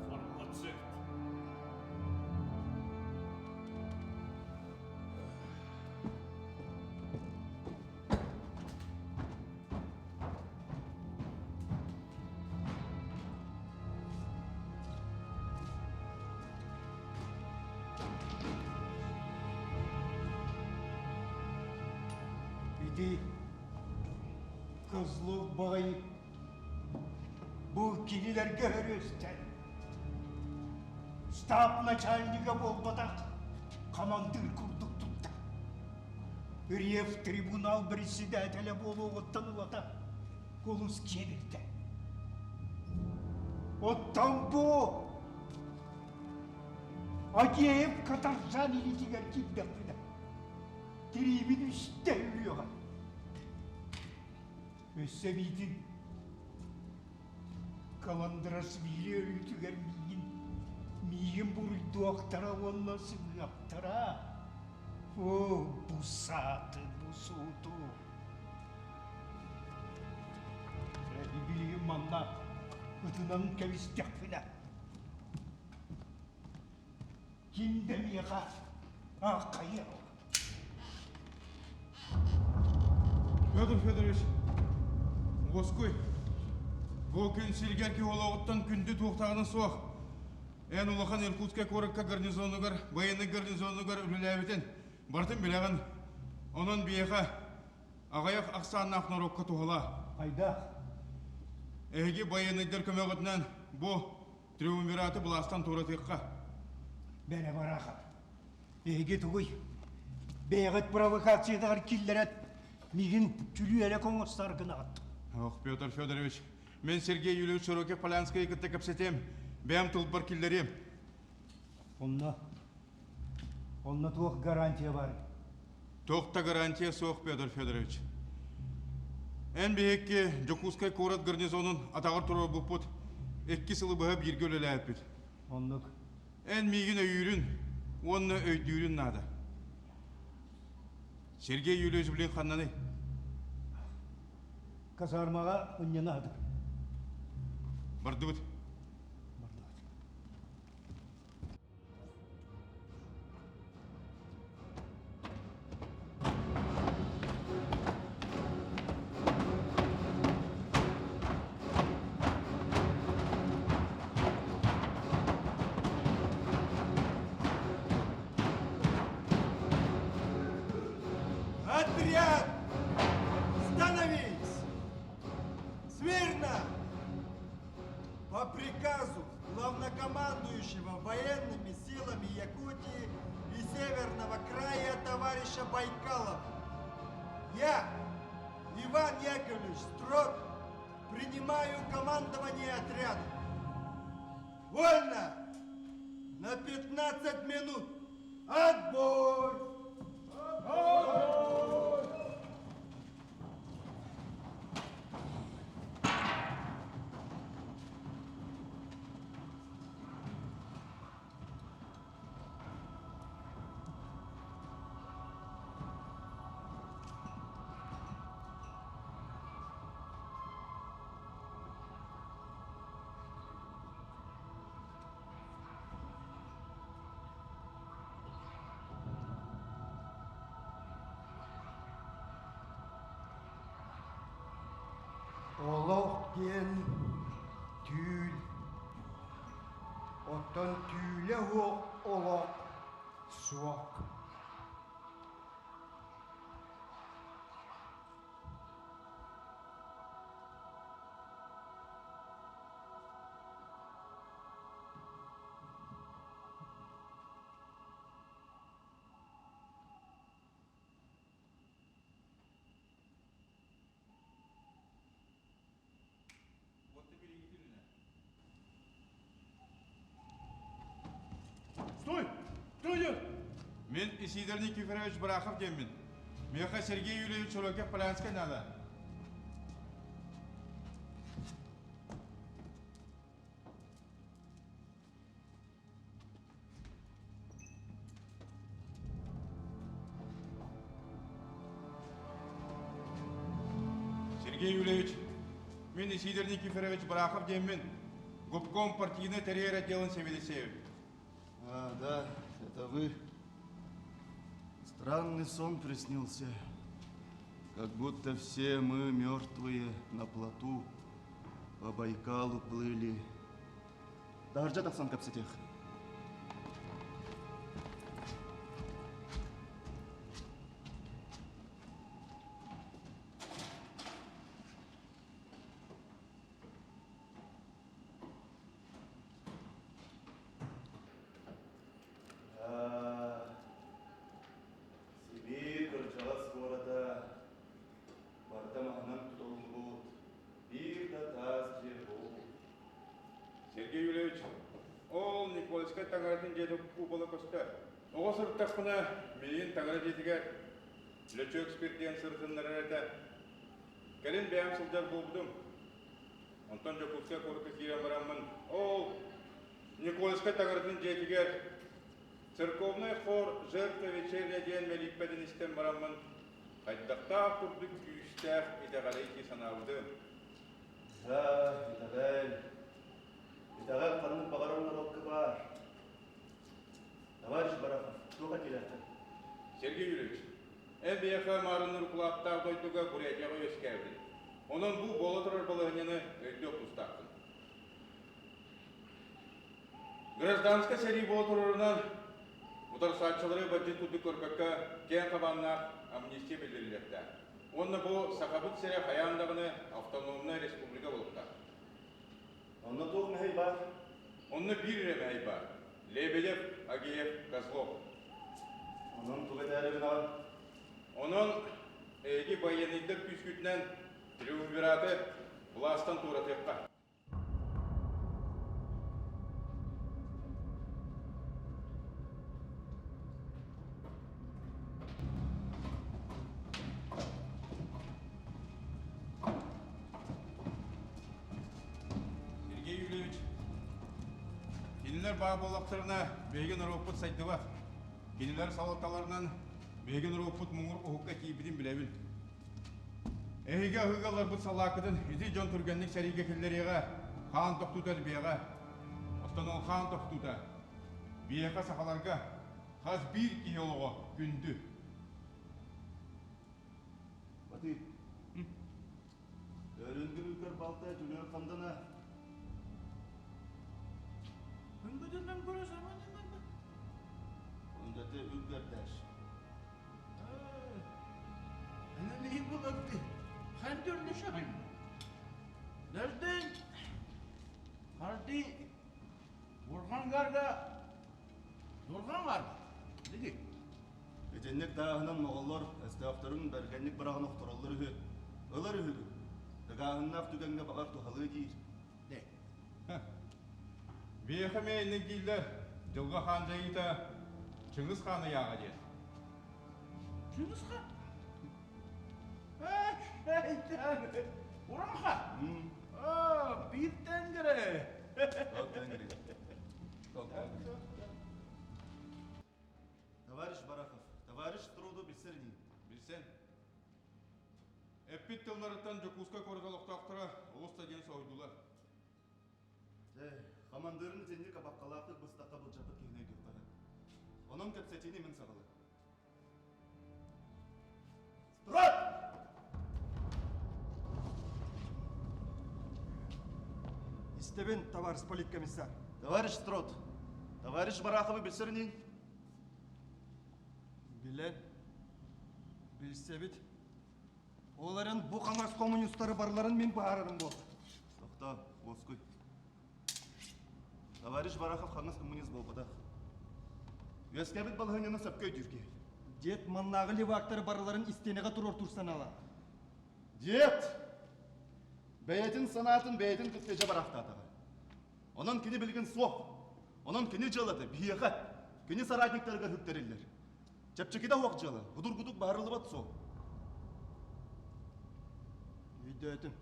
Фармацевт. Ити Козлов баҕайы бу кинилэргэ өрүстэн штаб начальнига буолбатах хамандыыр курдук тутта. Рев трибунал председателэ буолуоҕуттан ылата кулус киэбирдэ. Оттон бу Агеев катаржан илиитигэр киирдэхпинэ, тириибин үстэ үрүөҕэ. Өссө эбиитин Каландрашвили өлүүтүгэр миигин миигин буруйдуохтара уонна сыһыахтара. Оо, бу сааты, бу сууту. Билигин манна ытынан кэбистэхпинэ ким да миэхэ ааххайыа. Федор Федорович, уоскуй. Бу күн сиригэр киһи олоҕуттан күндү туохтааҕына суох. Эн улахан Иркутскай куоракка гарнизонугар, военный гарнизонугар үлэлээбитин барытын билэҕин. Онон биһиэхэ аҕыйах ахсааннаах норуокка туһалаа. Хайдах? Эһиги байыаннайдар көмөҕүтүнэн бу триумвираты былаастан туоратыахха. Бэрэ Барахов, эһиги тугуй? Бэйэҕит провокациятыгар киллэрэн миигин күлүү эрэ оҥостор гынаҕыт. Ох, Петр Федорович, Мин Сергей Юльевич Широких-Полянскайы кытта кэпсэтиэм, бэйэм тылбар киллэриэм. Онно, онно туох гарантия бар? Туох да гарантия суох, Петр Федорович. Эн биһикки Дьокуускай куорат гарнизонун атаҕар туруорбуппут, икки сылы быһа бииргэ үлэлээбиппит. Оннук. Эн миигин өйүүрүн уонна өйдүүрүн наада. Сергей Юльевич блин ханнаный? Казармаҕа мунньана сытар. Бардыбыт. Бардыбыт. Отряд! Становись! Смирно! По приказу главнокомандующего военными силами Якутии и Северного края товарища Байкалова, я, Иван Яковлевич Строд, принимаю командование отрядом. Вольно! На 15 минут! Отбой! Отбой! Олох диэн түүл. Оттон түүлэ суох олох суох. Стой! Кто идет? Мин Исидор Никифорович Барахов диэммин. Миэхэ Сергей Юрьевич Широких-Полянскай надо. Сергей Юлевич, мин Исидор Никифорович Барахов диэммин, губком партийнай тэрийэр отделын сэбиэдиссэйэбин. А, да, это вы. Странный сон приснился. Как будто все мы мертвые на плоту по Байкалу плыли. Таһырдьа тахсан кэпсэтиэх. Сибиир кырдьаҕас куората барыта маһынан тутуллубут биир да таас дьиэ буолбут. Сергей Юрьевич, ол Никольскай таҥаратын дьиэтэ купола көстөр. Оҕо сырыттахпына, миигин таҥара дьиэтигэр Лөчүөк Спирдиэн сырытыннарар этэ. Кэлин бэйэм сылдьар буолбутум. Онтон Дьокуускай куоракка киирэн бараммын, ол Никольскай таҥаратын дьиэтигэр церковный хор «Жертва вечерня» диэн мэлииппэтин истэн бараммын, хайдахтаах курдук күүстээх итэҕэлэй дии санаабытым. Да, итэҕэл. Итэҕэл ханнык баҕарар норуокка баар. Товарищ Барахов, туох этиилээххин? Сергей Юрьевич, эн биһиэхэ маарынныр укулааттаах дойдуга Бурятияҕа үөскээбитиҥ. Онон бу буола турар балаһыанньаны өйдүөх тустааххын. Гражданскай сэрии буола турарынан утарсааччылары бадьыт курдук көрбөккө киэҥ хабааннаах амнистия биллэриллиэхтээх. Уонна бу Сахабыт сирэ хайаан даҕаны автономнай республика буолуохтаах. Онно туох мэһэй баар? Онно биир эрэ мэһэй баар. Лебедев, Агеев, Козлов. Онон тугу этээри гынаҕын? Онон эһиги байыаннайдар күүскүтүнэн триумвираты былаастан туоратыахха. Сергей Юрьевич, кинилэр баар буоллахтарына биһиги норуоппут сайдыбат. Кинилэр салалталарынан биһиги норуоппут муҥур уһукка тиийбитин билэбин. Эһиги аһыыга ылларбыт салааккытын ити дьон түргэнник сэриигэ киллэриэҕэ, хаан тохтуута элбиэҕэ. Оттон ол хаан тохтуута биһиэхэ сахаларга хас биир киһи олоҕо күндү. Батый, Өрүнгүрүкөр балта түлөр хандана. Күнгүтүнэн көрө саманынан Ондаты үггэрдэш. Аны булатты. Хандырны шахын. Дәрден Харди Бургангарга Дургангарга Диги. Итинник тааһынан моҕоллор өстөөхтөрүн бэргэнник быраҕан охтороллор үһү. Ылар үһүгүн. Ыгааһыннаах түгэҥҥэ баҕар туһалыы диир. Биэхэ эмиэ инник дииллэр. Дьылҕа хаан дьайыыта Чыҥыс хаан ыйааҕа диэн. Чыҥыс хаан? Ураха! Биир тэнгэрэ! Товарищ Барахов, товарищ Труду билсэр ини. Билсэн. Эппит тылларыттан Дьокуускай куорат олохтоохторо олус да диэн соһуйдулар. Дьэ, хамандыырын итинник абаккалаахтык быстахха былдьаппыт киһини өйдүөххэ. Онон кэпсэтиини мин саҕалыам. Строй! Истэбин, товарищ политкомиссар. Товарищ Строт, товарищ Бараховы билсэр ини? Билэн, билсэбит. Ол эрэн бу хаҥас коммунистары барыларын мин быһаарарым буолла. Тохтоо, уоскуй. Товарищ Барахов хаҥас коммунист буолбатах. Үөскээбит балаһыанньаны сөпкө өйдүүр киһи. Дед маннааҕы левактары барыларын истиэнэҕэ туруортуур санаалаах. Дед! Бэйэтин санаатын бэйэтин кытта дьэ барахтаатаҕа. Онон кини билигин суох. Онон кини дьыалата биһиэхэ, кини соратниктарыгар үктэриллэр. Чэпчэкитэ суох дьыала, будургутук баһарыллыбат суол. Өйдөөтүм.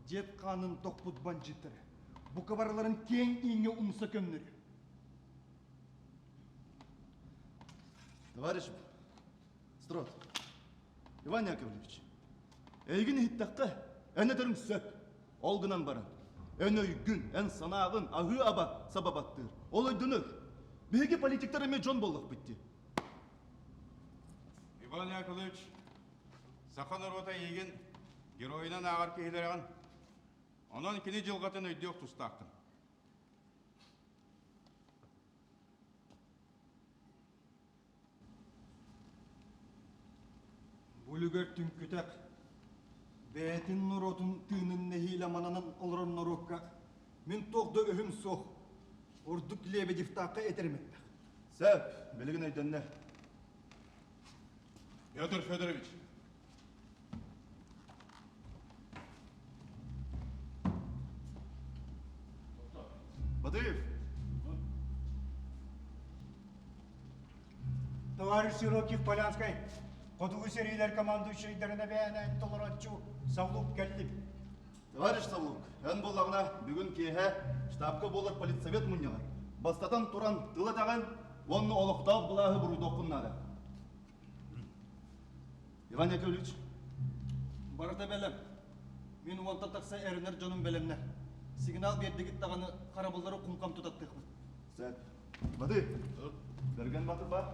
Дед хаанын тохпут бандьыыттары бука барыларын киэҥ ииҥҥэ умса көмнөрү. Товарищ Строт, Иван Яковлевич, эйигин иһиттэххэ, эн этэриҥ сөп. Ол гынан баран, эн өйгүн, эн санааҕын аһыы-аба саба баттыыр. Ол өйдөнөр. Биһиги политиктар эмиэ дьон буоллахпыт дии. Иван Яковлевич, саха норуота эйигин геройунан ааҕар киһилэрэҕин. Онон кини дьылҕатын өйдүөх тустааххын. Бу үлүгэр түҥкүтэх, бэйэтин норуотун тыынын нэһиилэ мананан олорор норуокка мин туох да өһүм суох, ордук Лебедевтаахха этэрим элбэх. Сөп, билигин өйдөннө. Петр Федорович. Батыев. Товарищ Широких Полянской. Хотугу сэриилэр командующайдарын эбээнээн толорооччу Савлук кэллим. Товарищ Савлук, эн буоллаҕына бүгүн киэһэ штабка буолар политсовет мунньаҕар бастатан туран тыл этэҕин уонна олохтоох былааһы буруйдуоххун наада. Иван Яковлевич. Барыта бэлэм. Мин уонтан тахса эрэнэр дьонум бэлэмнэр. Сигнал биэрдигит даҕаны харабыллары кумкам тутаттыахпыт. Сөп. Баты, Бэргэн Батыр бар?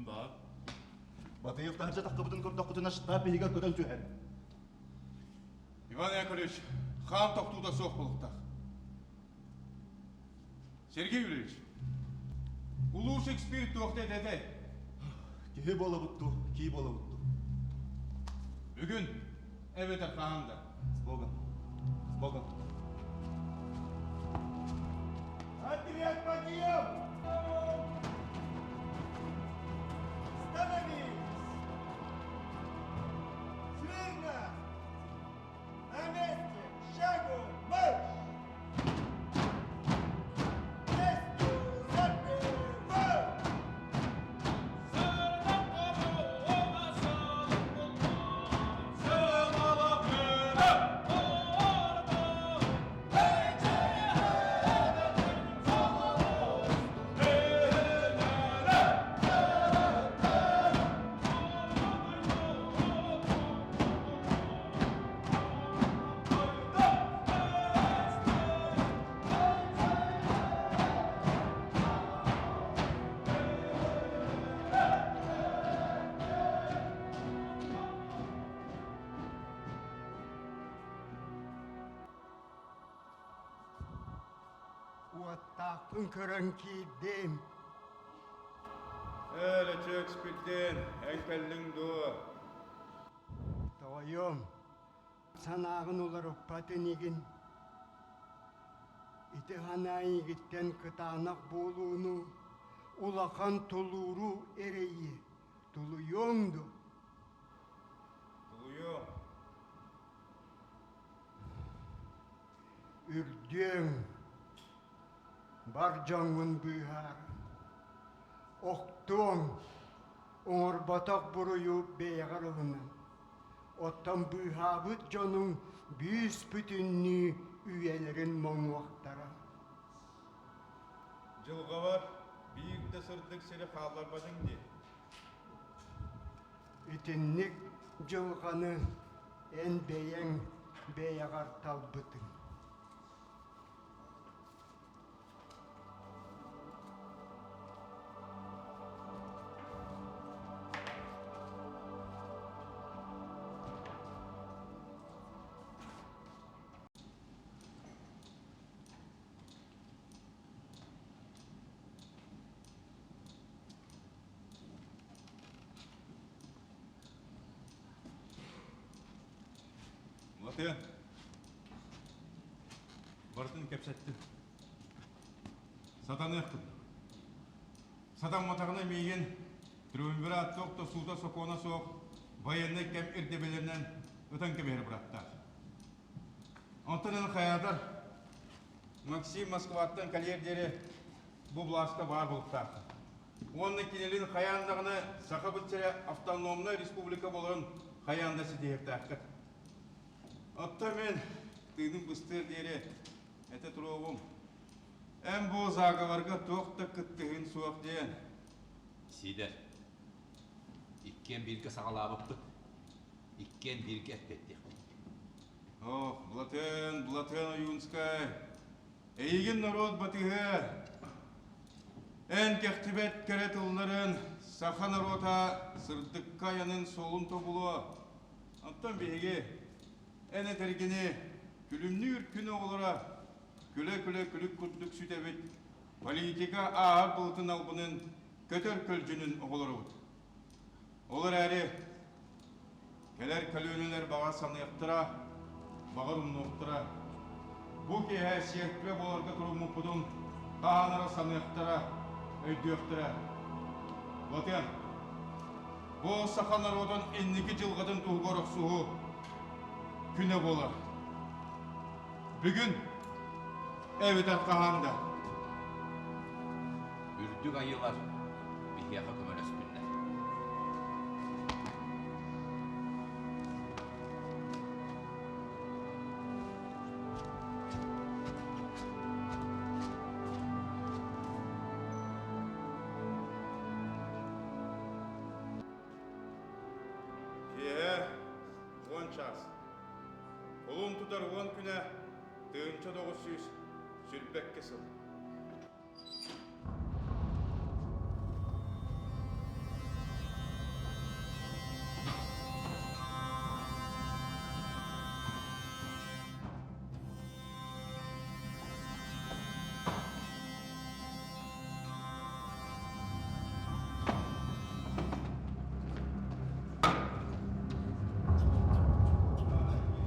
Бар. Батыев таһырдьа таххыбытын көрдөххүтүнэ штаб иһигэр көтөн түһэр. Иван Яковлевич, хаан тохтуута суох буолуохтаах. Сергей Юрьевич, улуу Шекспир туохта этэтэй? Киһи буолабыт дуу, кии буолабыт дуу? Бүгүн эбэтэр хаһан да. С Богом. С Богом. Отряд подъем! Становись! Смирно! На месте! Шагу марш! Песню запевай! Уоттаахпын көрөн киирдим. Ээ, Лөчүөкспүтүн, эн кэллиҥ дуо? Тоойуом, санааҕын уларыппат инигин. Ити санаа эйигиттэн кытаанах буолууну, улахан тулууру эрэйиэ. Тулуйуоҥ дуо? Тулуйуом. Үрдүөҥ, бар дьоҥҥун быыһаар. Охтуоҥ, оҥорботох буруйу бэйэҕэр ылынан. Оттон быыһаабыт дьонуҥ бүүс-бүтүннүү үйэлэрин моҥуохтара. Дьылҕабар биир да сырдык сири хаалларбатыҥ дии. Итинник дьылҕаны эн бэйэҥ бэйэҕэр талбытыҥ. Латыан, барытын кэпсэттим. Сатаныах курдук. Сатамматаҕына миигин триумвират туох да суута-сокуона суох военнай кэм ирдэбилинэн ытан кэбиһэр бырааптаах. Онтон эн хайаатар Максим Москваттан кэлиэр диэри бу былааска баар буолуохтааххын. Уонна кинилин хайаан даҕаны Сахабыт сирэ автономнай республика буоларын хайаан да ситиһиэхтээххит. Оттон мин тыыным быстыар диэри этэ туруоҕум. Эн бу заговорга туох да кыттыһын суох диэн. Сиидэр, иккиэн бииргэ саҕалаабыппыт, иккиэн бииргэ эппиэттиэхпит. Ох, Былатыан, Былатыан Ойуунскай, эйигин норуот батыһыа. Эн кэхтибэт кэрэ тылларын саха норуота сырдыкка айанын суолун тобулуо. Оттон биһиги эн этэргини күлүмнүүр күн оҕолоро күлэ-күлэ күлүк курдук сүтэбит, политика ааһар былытын албынын көтөр көлдьүнүн оҕолоробут. Ол эрээри кэлэр көлүөнэлэр баҕар саныахтара, баҕар умнуохтара. Бу киэһэ сиэркилэ буоларга туруммуппутун хаһан эрэ саныахтара, өйдүөхтэрэ. Латыан, бу саха норуотун инники дьылҕатын туһугар охсуһуу күнэ буолар. Бүгүн эбэтэр хаһан да. Үрдүк айыылар биһиэхэ көмөлөстүннэр. устар 10 күнэ 1922 сыл.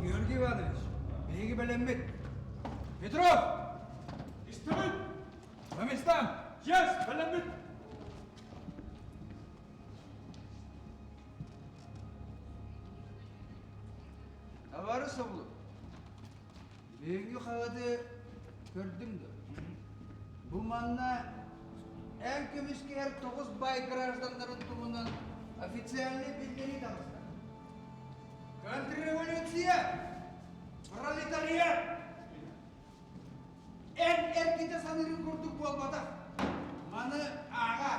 Георгий Иванович, биһиги бэлэммит. Петров! Истэбит! По местам! Есть! Бэлэммит! Товарищ Савлов, Бүгүҥҥү хаһыаты көрдүм да, бу манна эн көмүскэһэр тоҕус баай гражданнарын туһунан официальнай биллэрии таҕыста. Контрреволюция! Пролетариат! Эн эргитэ саныырын курдук буолбатах. Маны ааҕа.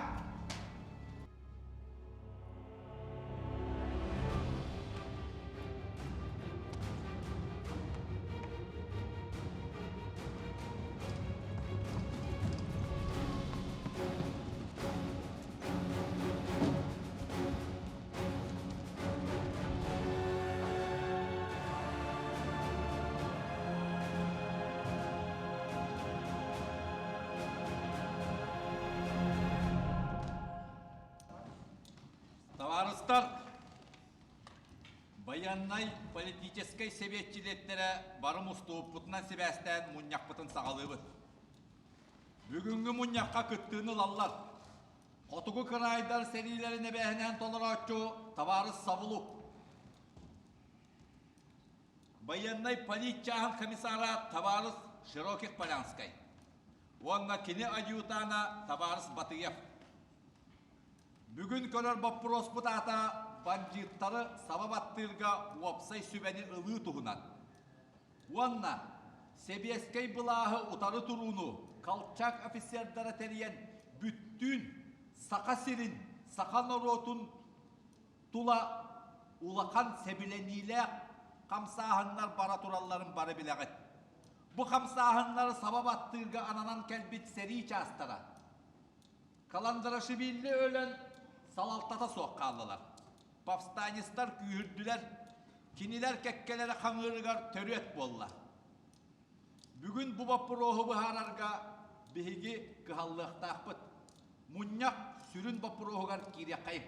Табаарыстар, байыаннай политическай сэбиэт чилиэттэрэ бары мустубуппутунан сибээстээн мунньахпытын саҕалыыбыт. Бүгүҥҥү мунньахха кыттыыны ылаллар. Хотугу кыраайдар сэриилэрин эбээһинэһин толорооччу табаарыс Савлук, байыаннай политчааһын комиссара табаарыс Широких Полянскай уонна кини адъютана табаарыс Батыев. Бүгүн көрөр боппуруоспут аата бандьыыттары саба баттыырга уопсай сүбэни ылыы туһунан. Уонна сэбиэскэй былааһы утары турууну Колчак офицердара тэрийэн бүттүүн Саха сирин, саха норуотун тула улахан сэбилэниилээх хамсааһыннар бара туралларын бары билэҕит. Бу хамсааһыннары саба баттыырга ананан кэлбит сэрии чаастара Каландрашвили өлөн салалтата суох хааллылар. Повстанецтар күүһүрдүлэр, кинилэр кэккэлэрэ хаҥыырыгар төрүөт буолла. Бүгүн бу боппуруоһу быһаарарга биһиги кыһаллыахтаахпыт. Мунньах сүрүн боппуруоһугар киириэххэйиҥ.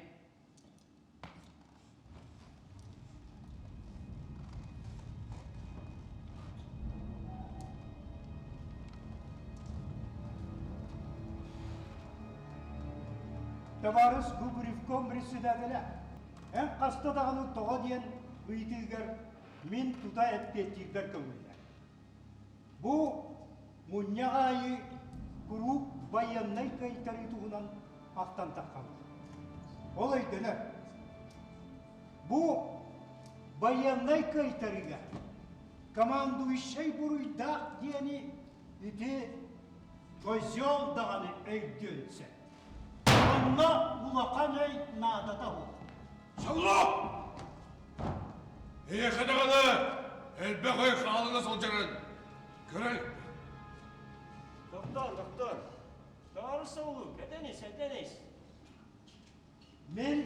Табаарыс Губревком председателэ, эн хаста даҕаны тоҕо диэн ыйытыыгар мин тута эппиэттиирбэр көҥүллэр. Бу мунньах аайы куруук байыаннай кыайтарыы туһунан ахтан таххабыт. Ол өйдөнөр. Бу байыаннай кыайтарыыга командующай буруйдаах диэни ити козел даҕаны өйдүөн сөп. Онно улахан өй наадата суох. Солло! Эйиэхэ даҕаны элбэх өй хаалана сылдьарын көрөн. Доктор, доктор, Товарищ Саулук, этенис, этенис. Мин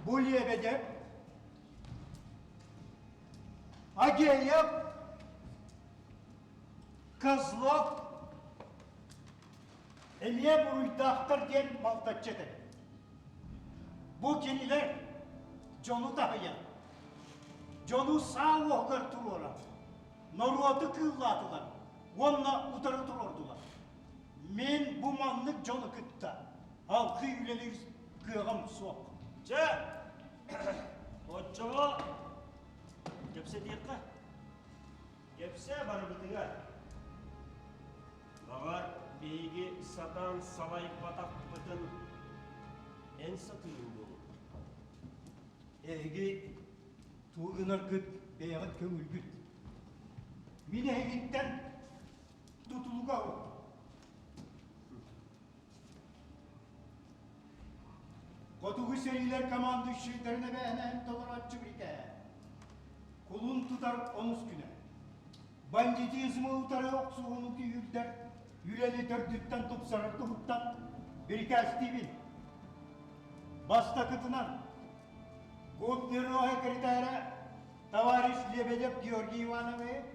бу Лебедев, Агеев, Козлов эмиэ буруйдаахтар диэн балтаччы этэ. Бу кинилэр дьону таһыйан, дьону саа уоһугар туруоран, норуоту кыыллаатылар уонна утары туруордулар. Мин бу маннык дьону кытта алгыы үлэлиир кыаҕым суох. Чэ, оччоҕо кэпсэтиэххэ. Кэпсээ барыбытыгар. Баҕар, биһиги сатаан салайбатахпытын эн сатыырыҥ буолуо. Эһиги тугу гынаргыт бэйэҕит көҥүлгүт. Мин эһигиттэн тутулуга Хотугу сэриилэр командующайдарын эбээһинэһин толорооччу бирикээһэ. Кулун тутар онус күнэ. Бандитизмы утары охсуһууну күүһүрдэр, үлэни төрдүттэн тупсарар туһуттан бирикээстиибин. Бастакытынан, Губбюро секретаря товарищ Лебедев Георгий Иванович,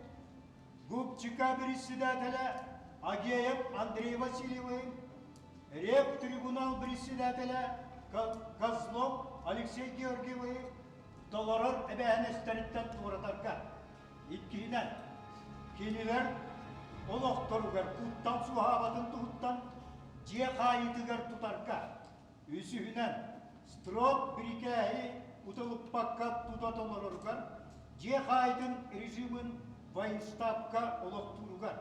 ГУПЧК председателя Агеев Андрей Васильевич, Ревтрибунал председателя Козлов Алексей Георгиевич толорор эбээһинэстэриттэн туоратарга. Иккиһинэн, кинилэр олохторугар куттал суоһаабатын туһуттан дьиэ хаайыытыгар тутарга. Үсүһүнэн, строк бирикээһи уталыппакка тута толороругар, дьиэ хаайытын режимин военштабка олохтууругар.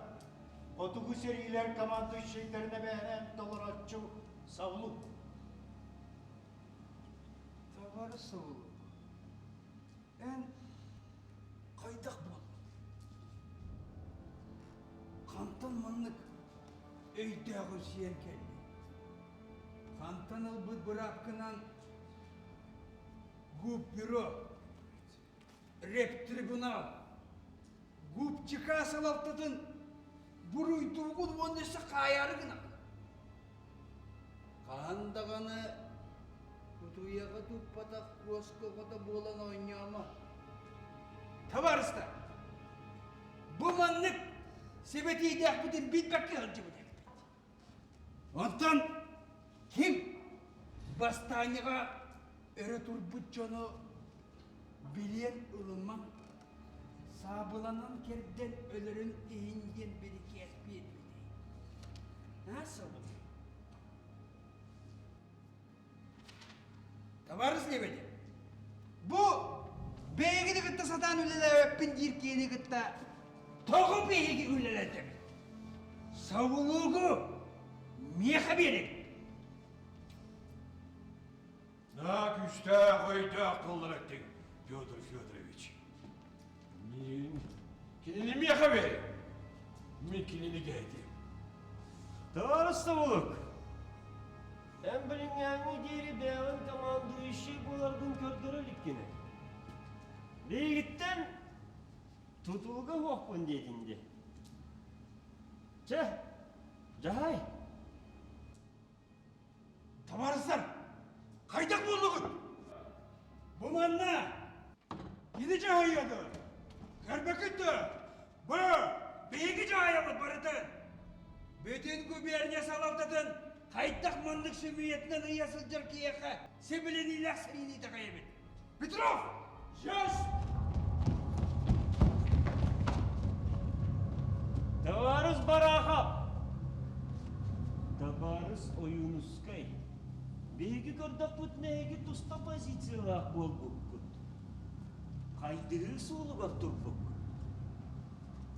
Хотугу сэриилэр командующайдарын эбээһинэн толорооччу Савлук. Товарищ Савлук, эн хайдах буоллуҥ? Хантан маннык өйдөөх сиэн кэллиҥ? Хантан ылбыт быраапкынан губбюро, рептрибунал, губчика салалтатын буруйдуугун уонна өссө хаайаары гынаҕын? Хаһан даҕаны кутуйаҕы туппатах куоска оҕото буолан оонньоомо. Табаарыстар, бу маннык сибэтиийдээхпитин билбэккэ сылдьыбыт эбиппит. Онтон ким бастаанньаҕа өрө турбут дьону билиэн ылымаҥ, саабыланан кэрдэн өлөрүн иһин диэн бирикээс биэрбитэй. Аа, собур. Товарищ Лебедев, бу бэйэгини кытта сатаан үлэлээбэппин диир киһини кытта тоҕо биһиги үлэлэтэбит? Савулуугу миэхэ биэриҥ. Наа күүстээх өйдөөх тыллар эттиҥ, Петр Федорович. Мин кинини миэхэ биэриҥ. Мин кинини кэһэтиэм. Товарищ Савулук, эн билиҥҥээҥҥи диэри бэйэҕин командующий буоларгын көрдөрө иликкин. Биһигиттэн тутулуга суохпун диэтин дии. Чэ, дьаһай. Табаарыстар, хайдах буоллугут? Бу манна кини дьаһайыа дуо? Көрбөккүт дуо? Бу биһиги дьаһайабыт барытын. Бүтүн губерния салалтатын хайдах маннык сөмүйэтинэн ыйа сылдьар киһиэхэ сибилиниилээх сэриини итэҕэйэбит. Петров! Есть! Табаарыс Барахов! Табаарыс Ойуунускай, биһиги көрдөхпүтүнэ эһиги туста позициялаах буолбуккут. Хайдыһыы суолугар турбуккут.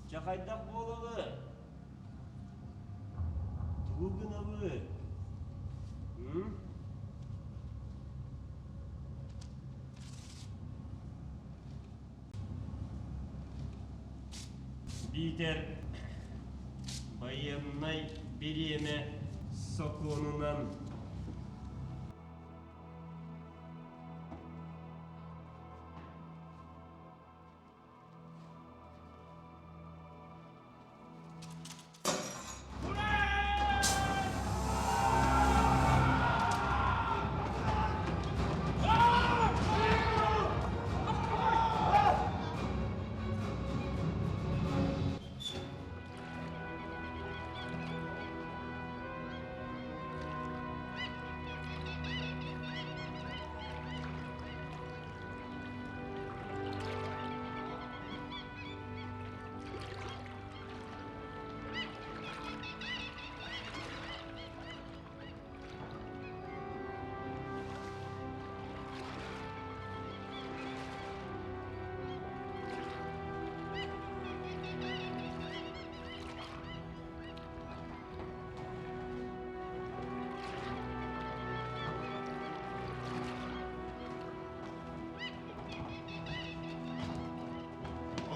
Чэ хайдах буолабыт? Тугу гынабыт? М? Биитэр байыаннай бириэмэ сокуонунан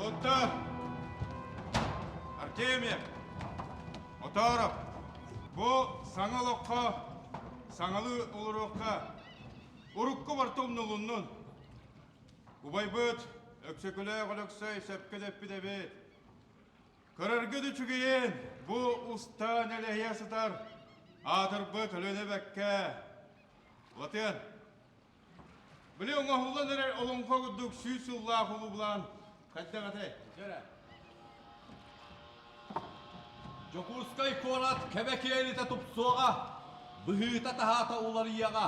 Отто! Артемьев! Отооров! Бу саҥа олоххо, саҥалыы олоруохха урукку барта умнулуннун. Убайбыт. Өксөкүлээх Өлөксөй сөпкө да эппит эбит. Көрөргүт үчүгэйин, бу уста нэлэһийэ сытар аатырбыт Өлүөнэ бэккэ. Латыан, били оҥоһуллан эрэр олоҥхо курдук сүүс сыллаах улуу хайдах этэй? Дьэрэ. Дьокуускай куорат кэбэ-киэлитэ тупсуоҕа, быһыыта-таһаата уларыйыаҕа.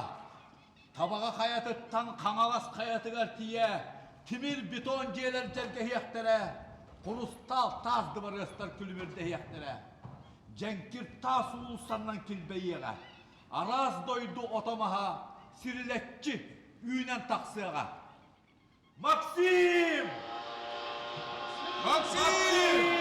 Табаҕа хайатыттан Хаҥалас хайатыгар тиийэ тимир бетон дьиэлэр дьэргэһиэхтэрэ, хурустаал таас дыбарыастар күлүмүрдэһиэхтэрэ. Дьэҥкир таас уулуссаннан килбэйиэҕэ, араас дойду ото-маһа сирилэччи үүнэн тахсыаҕа. Максим! Максим!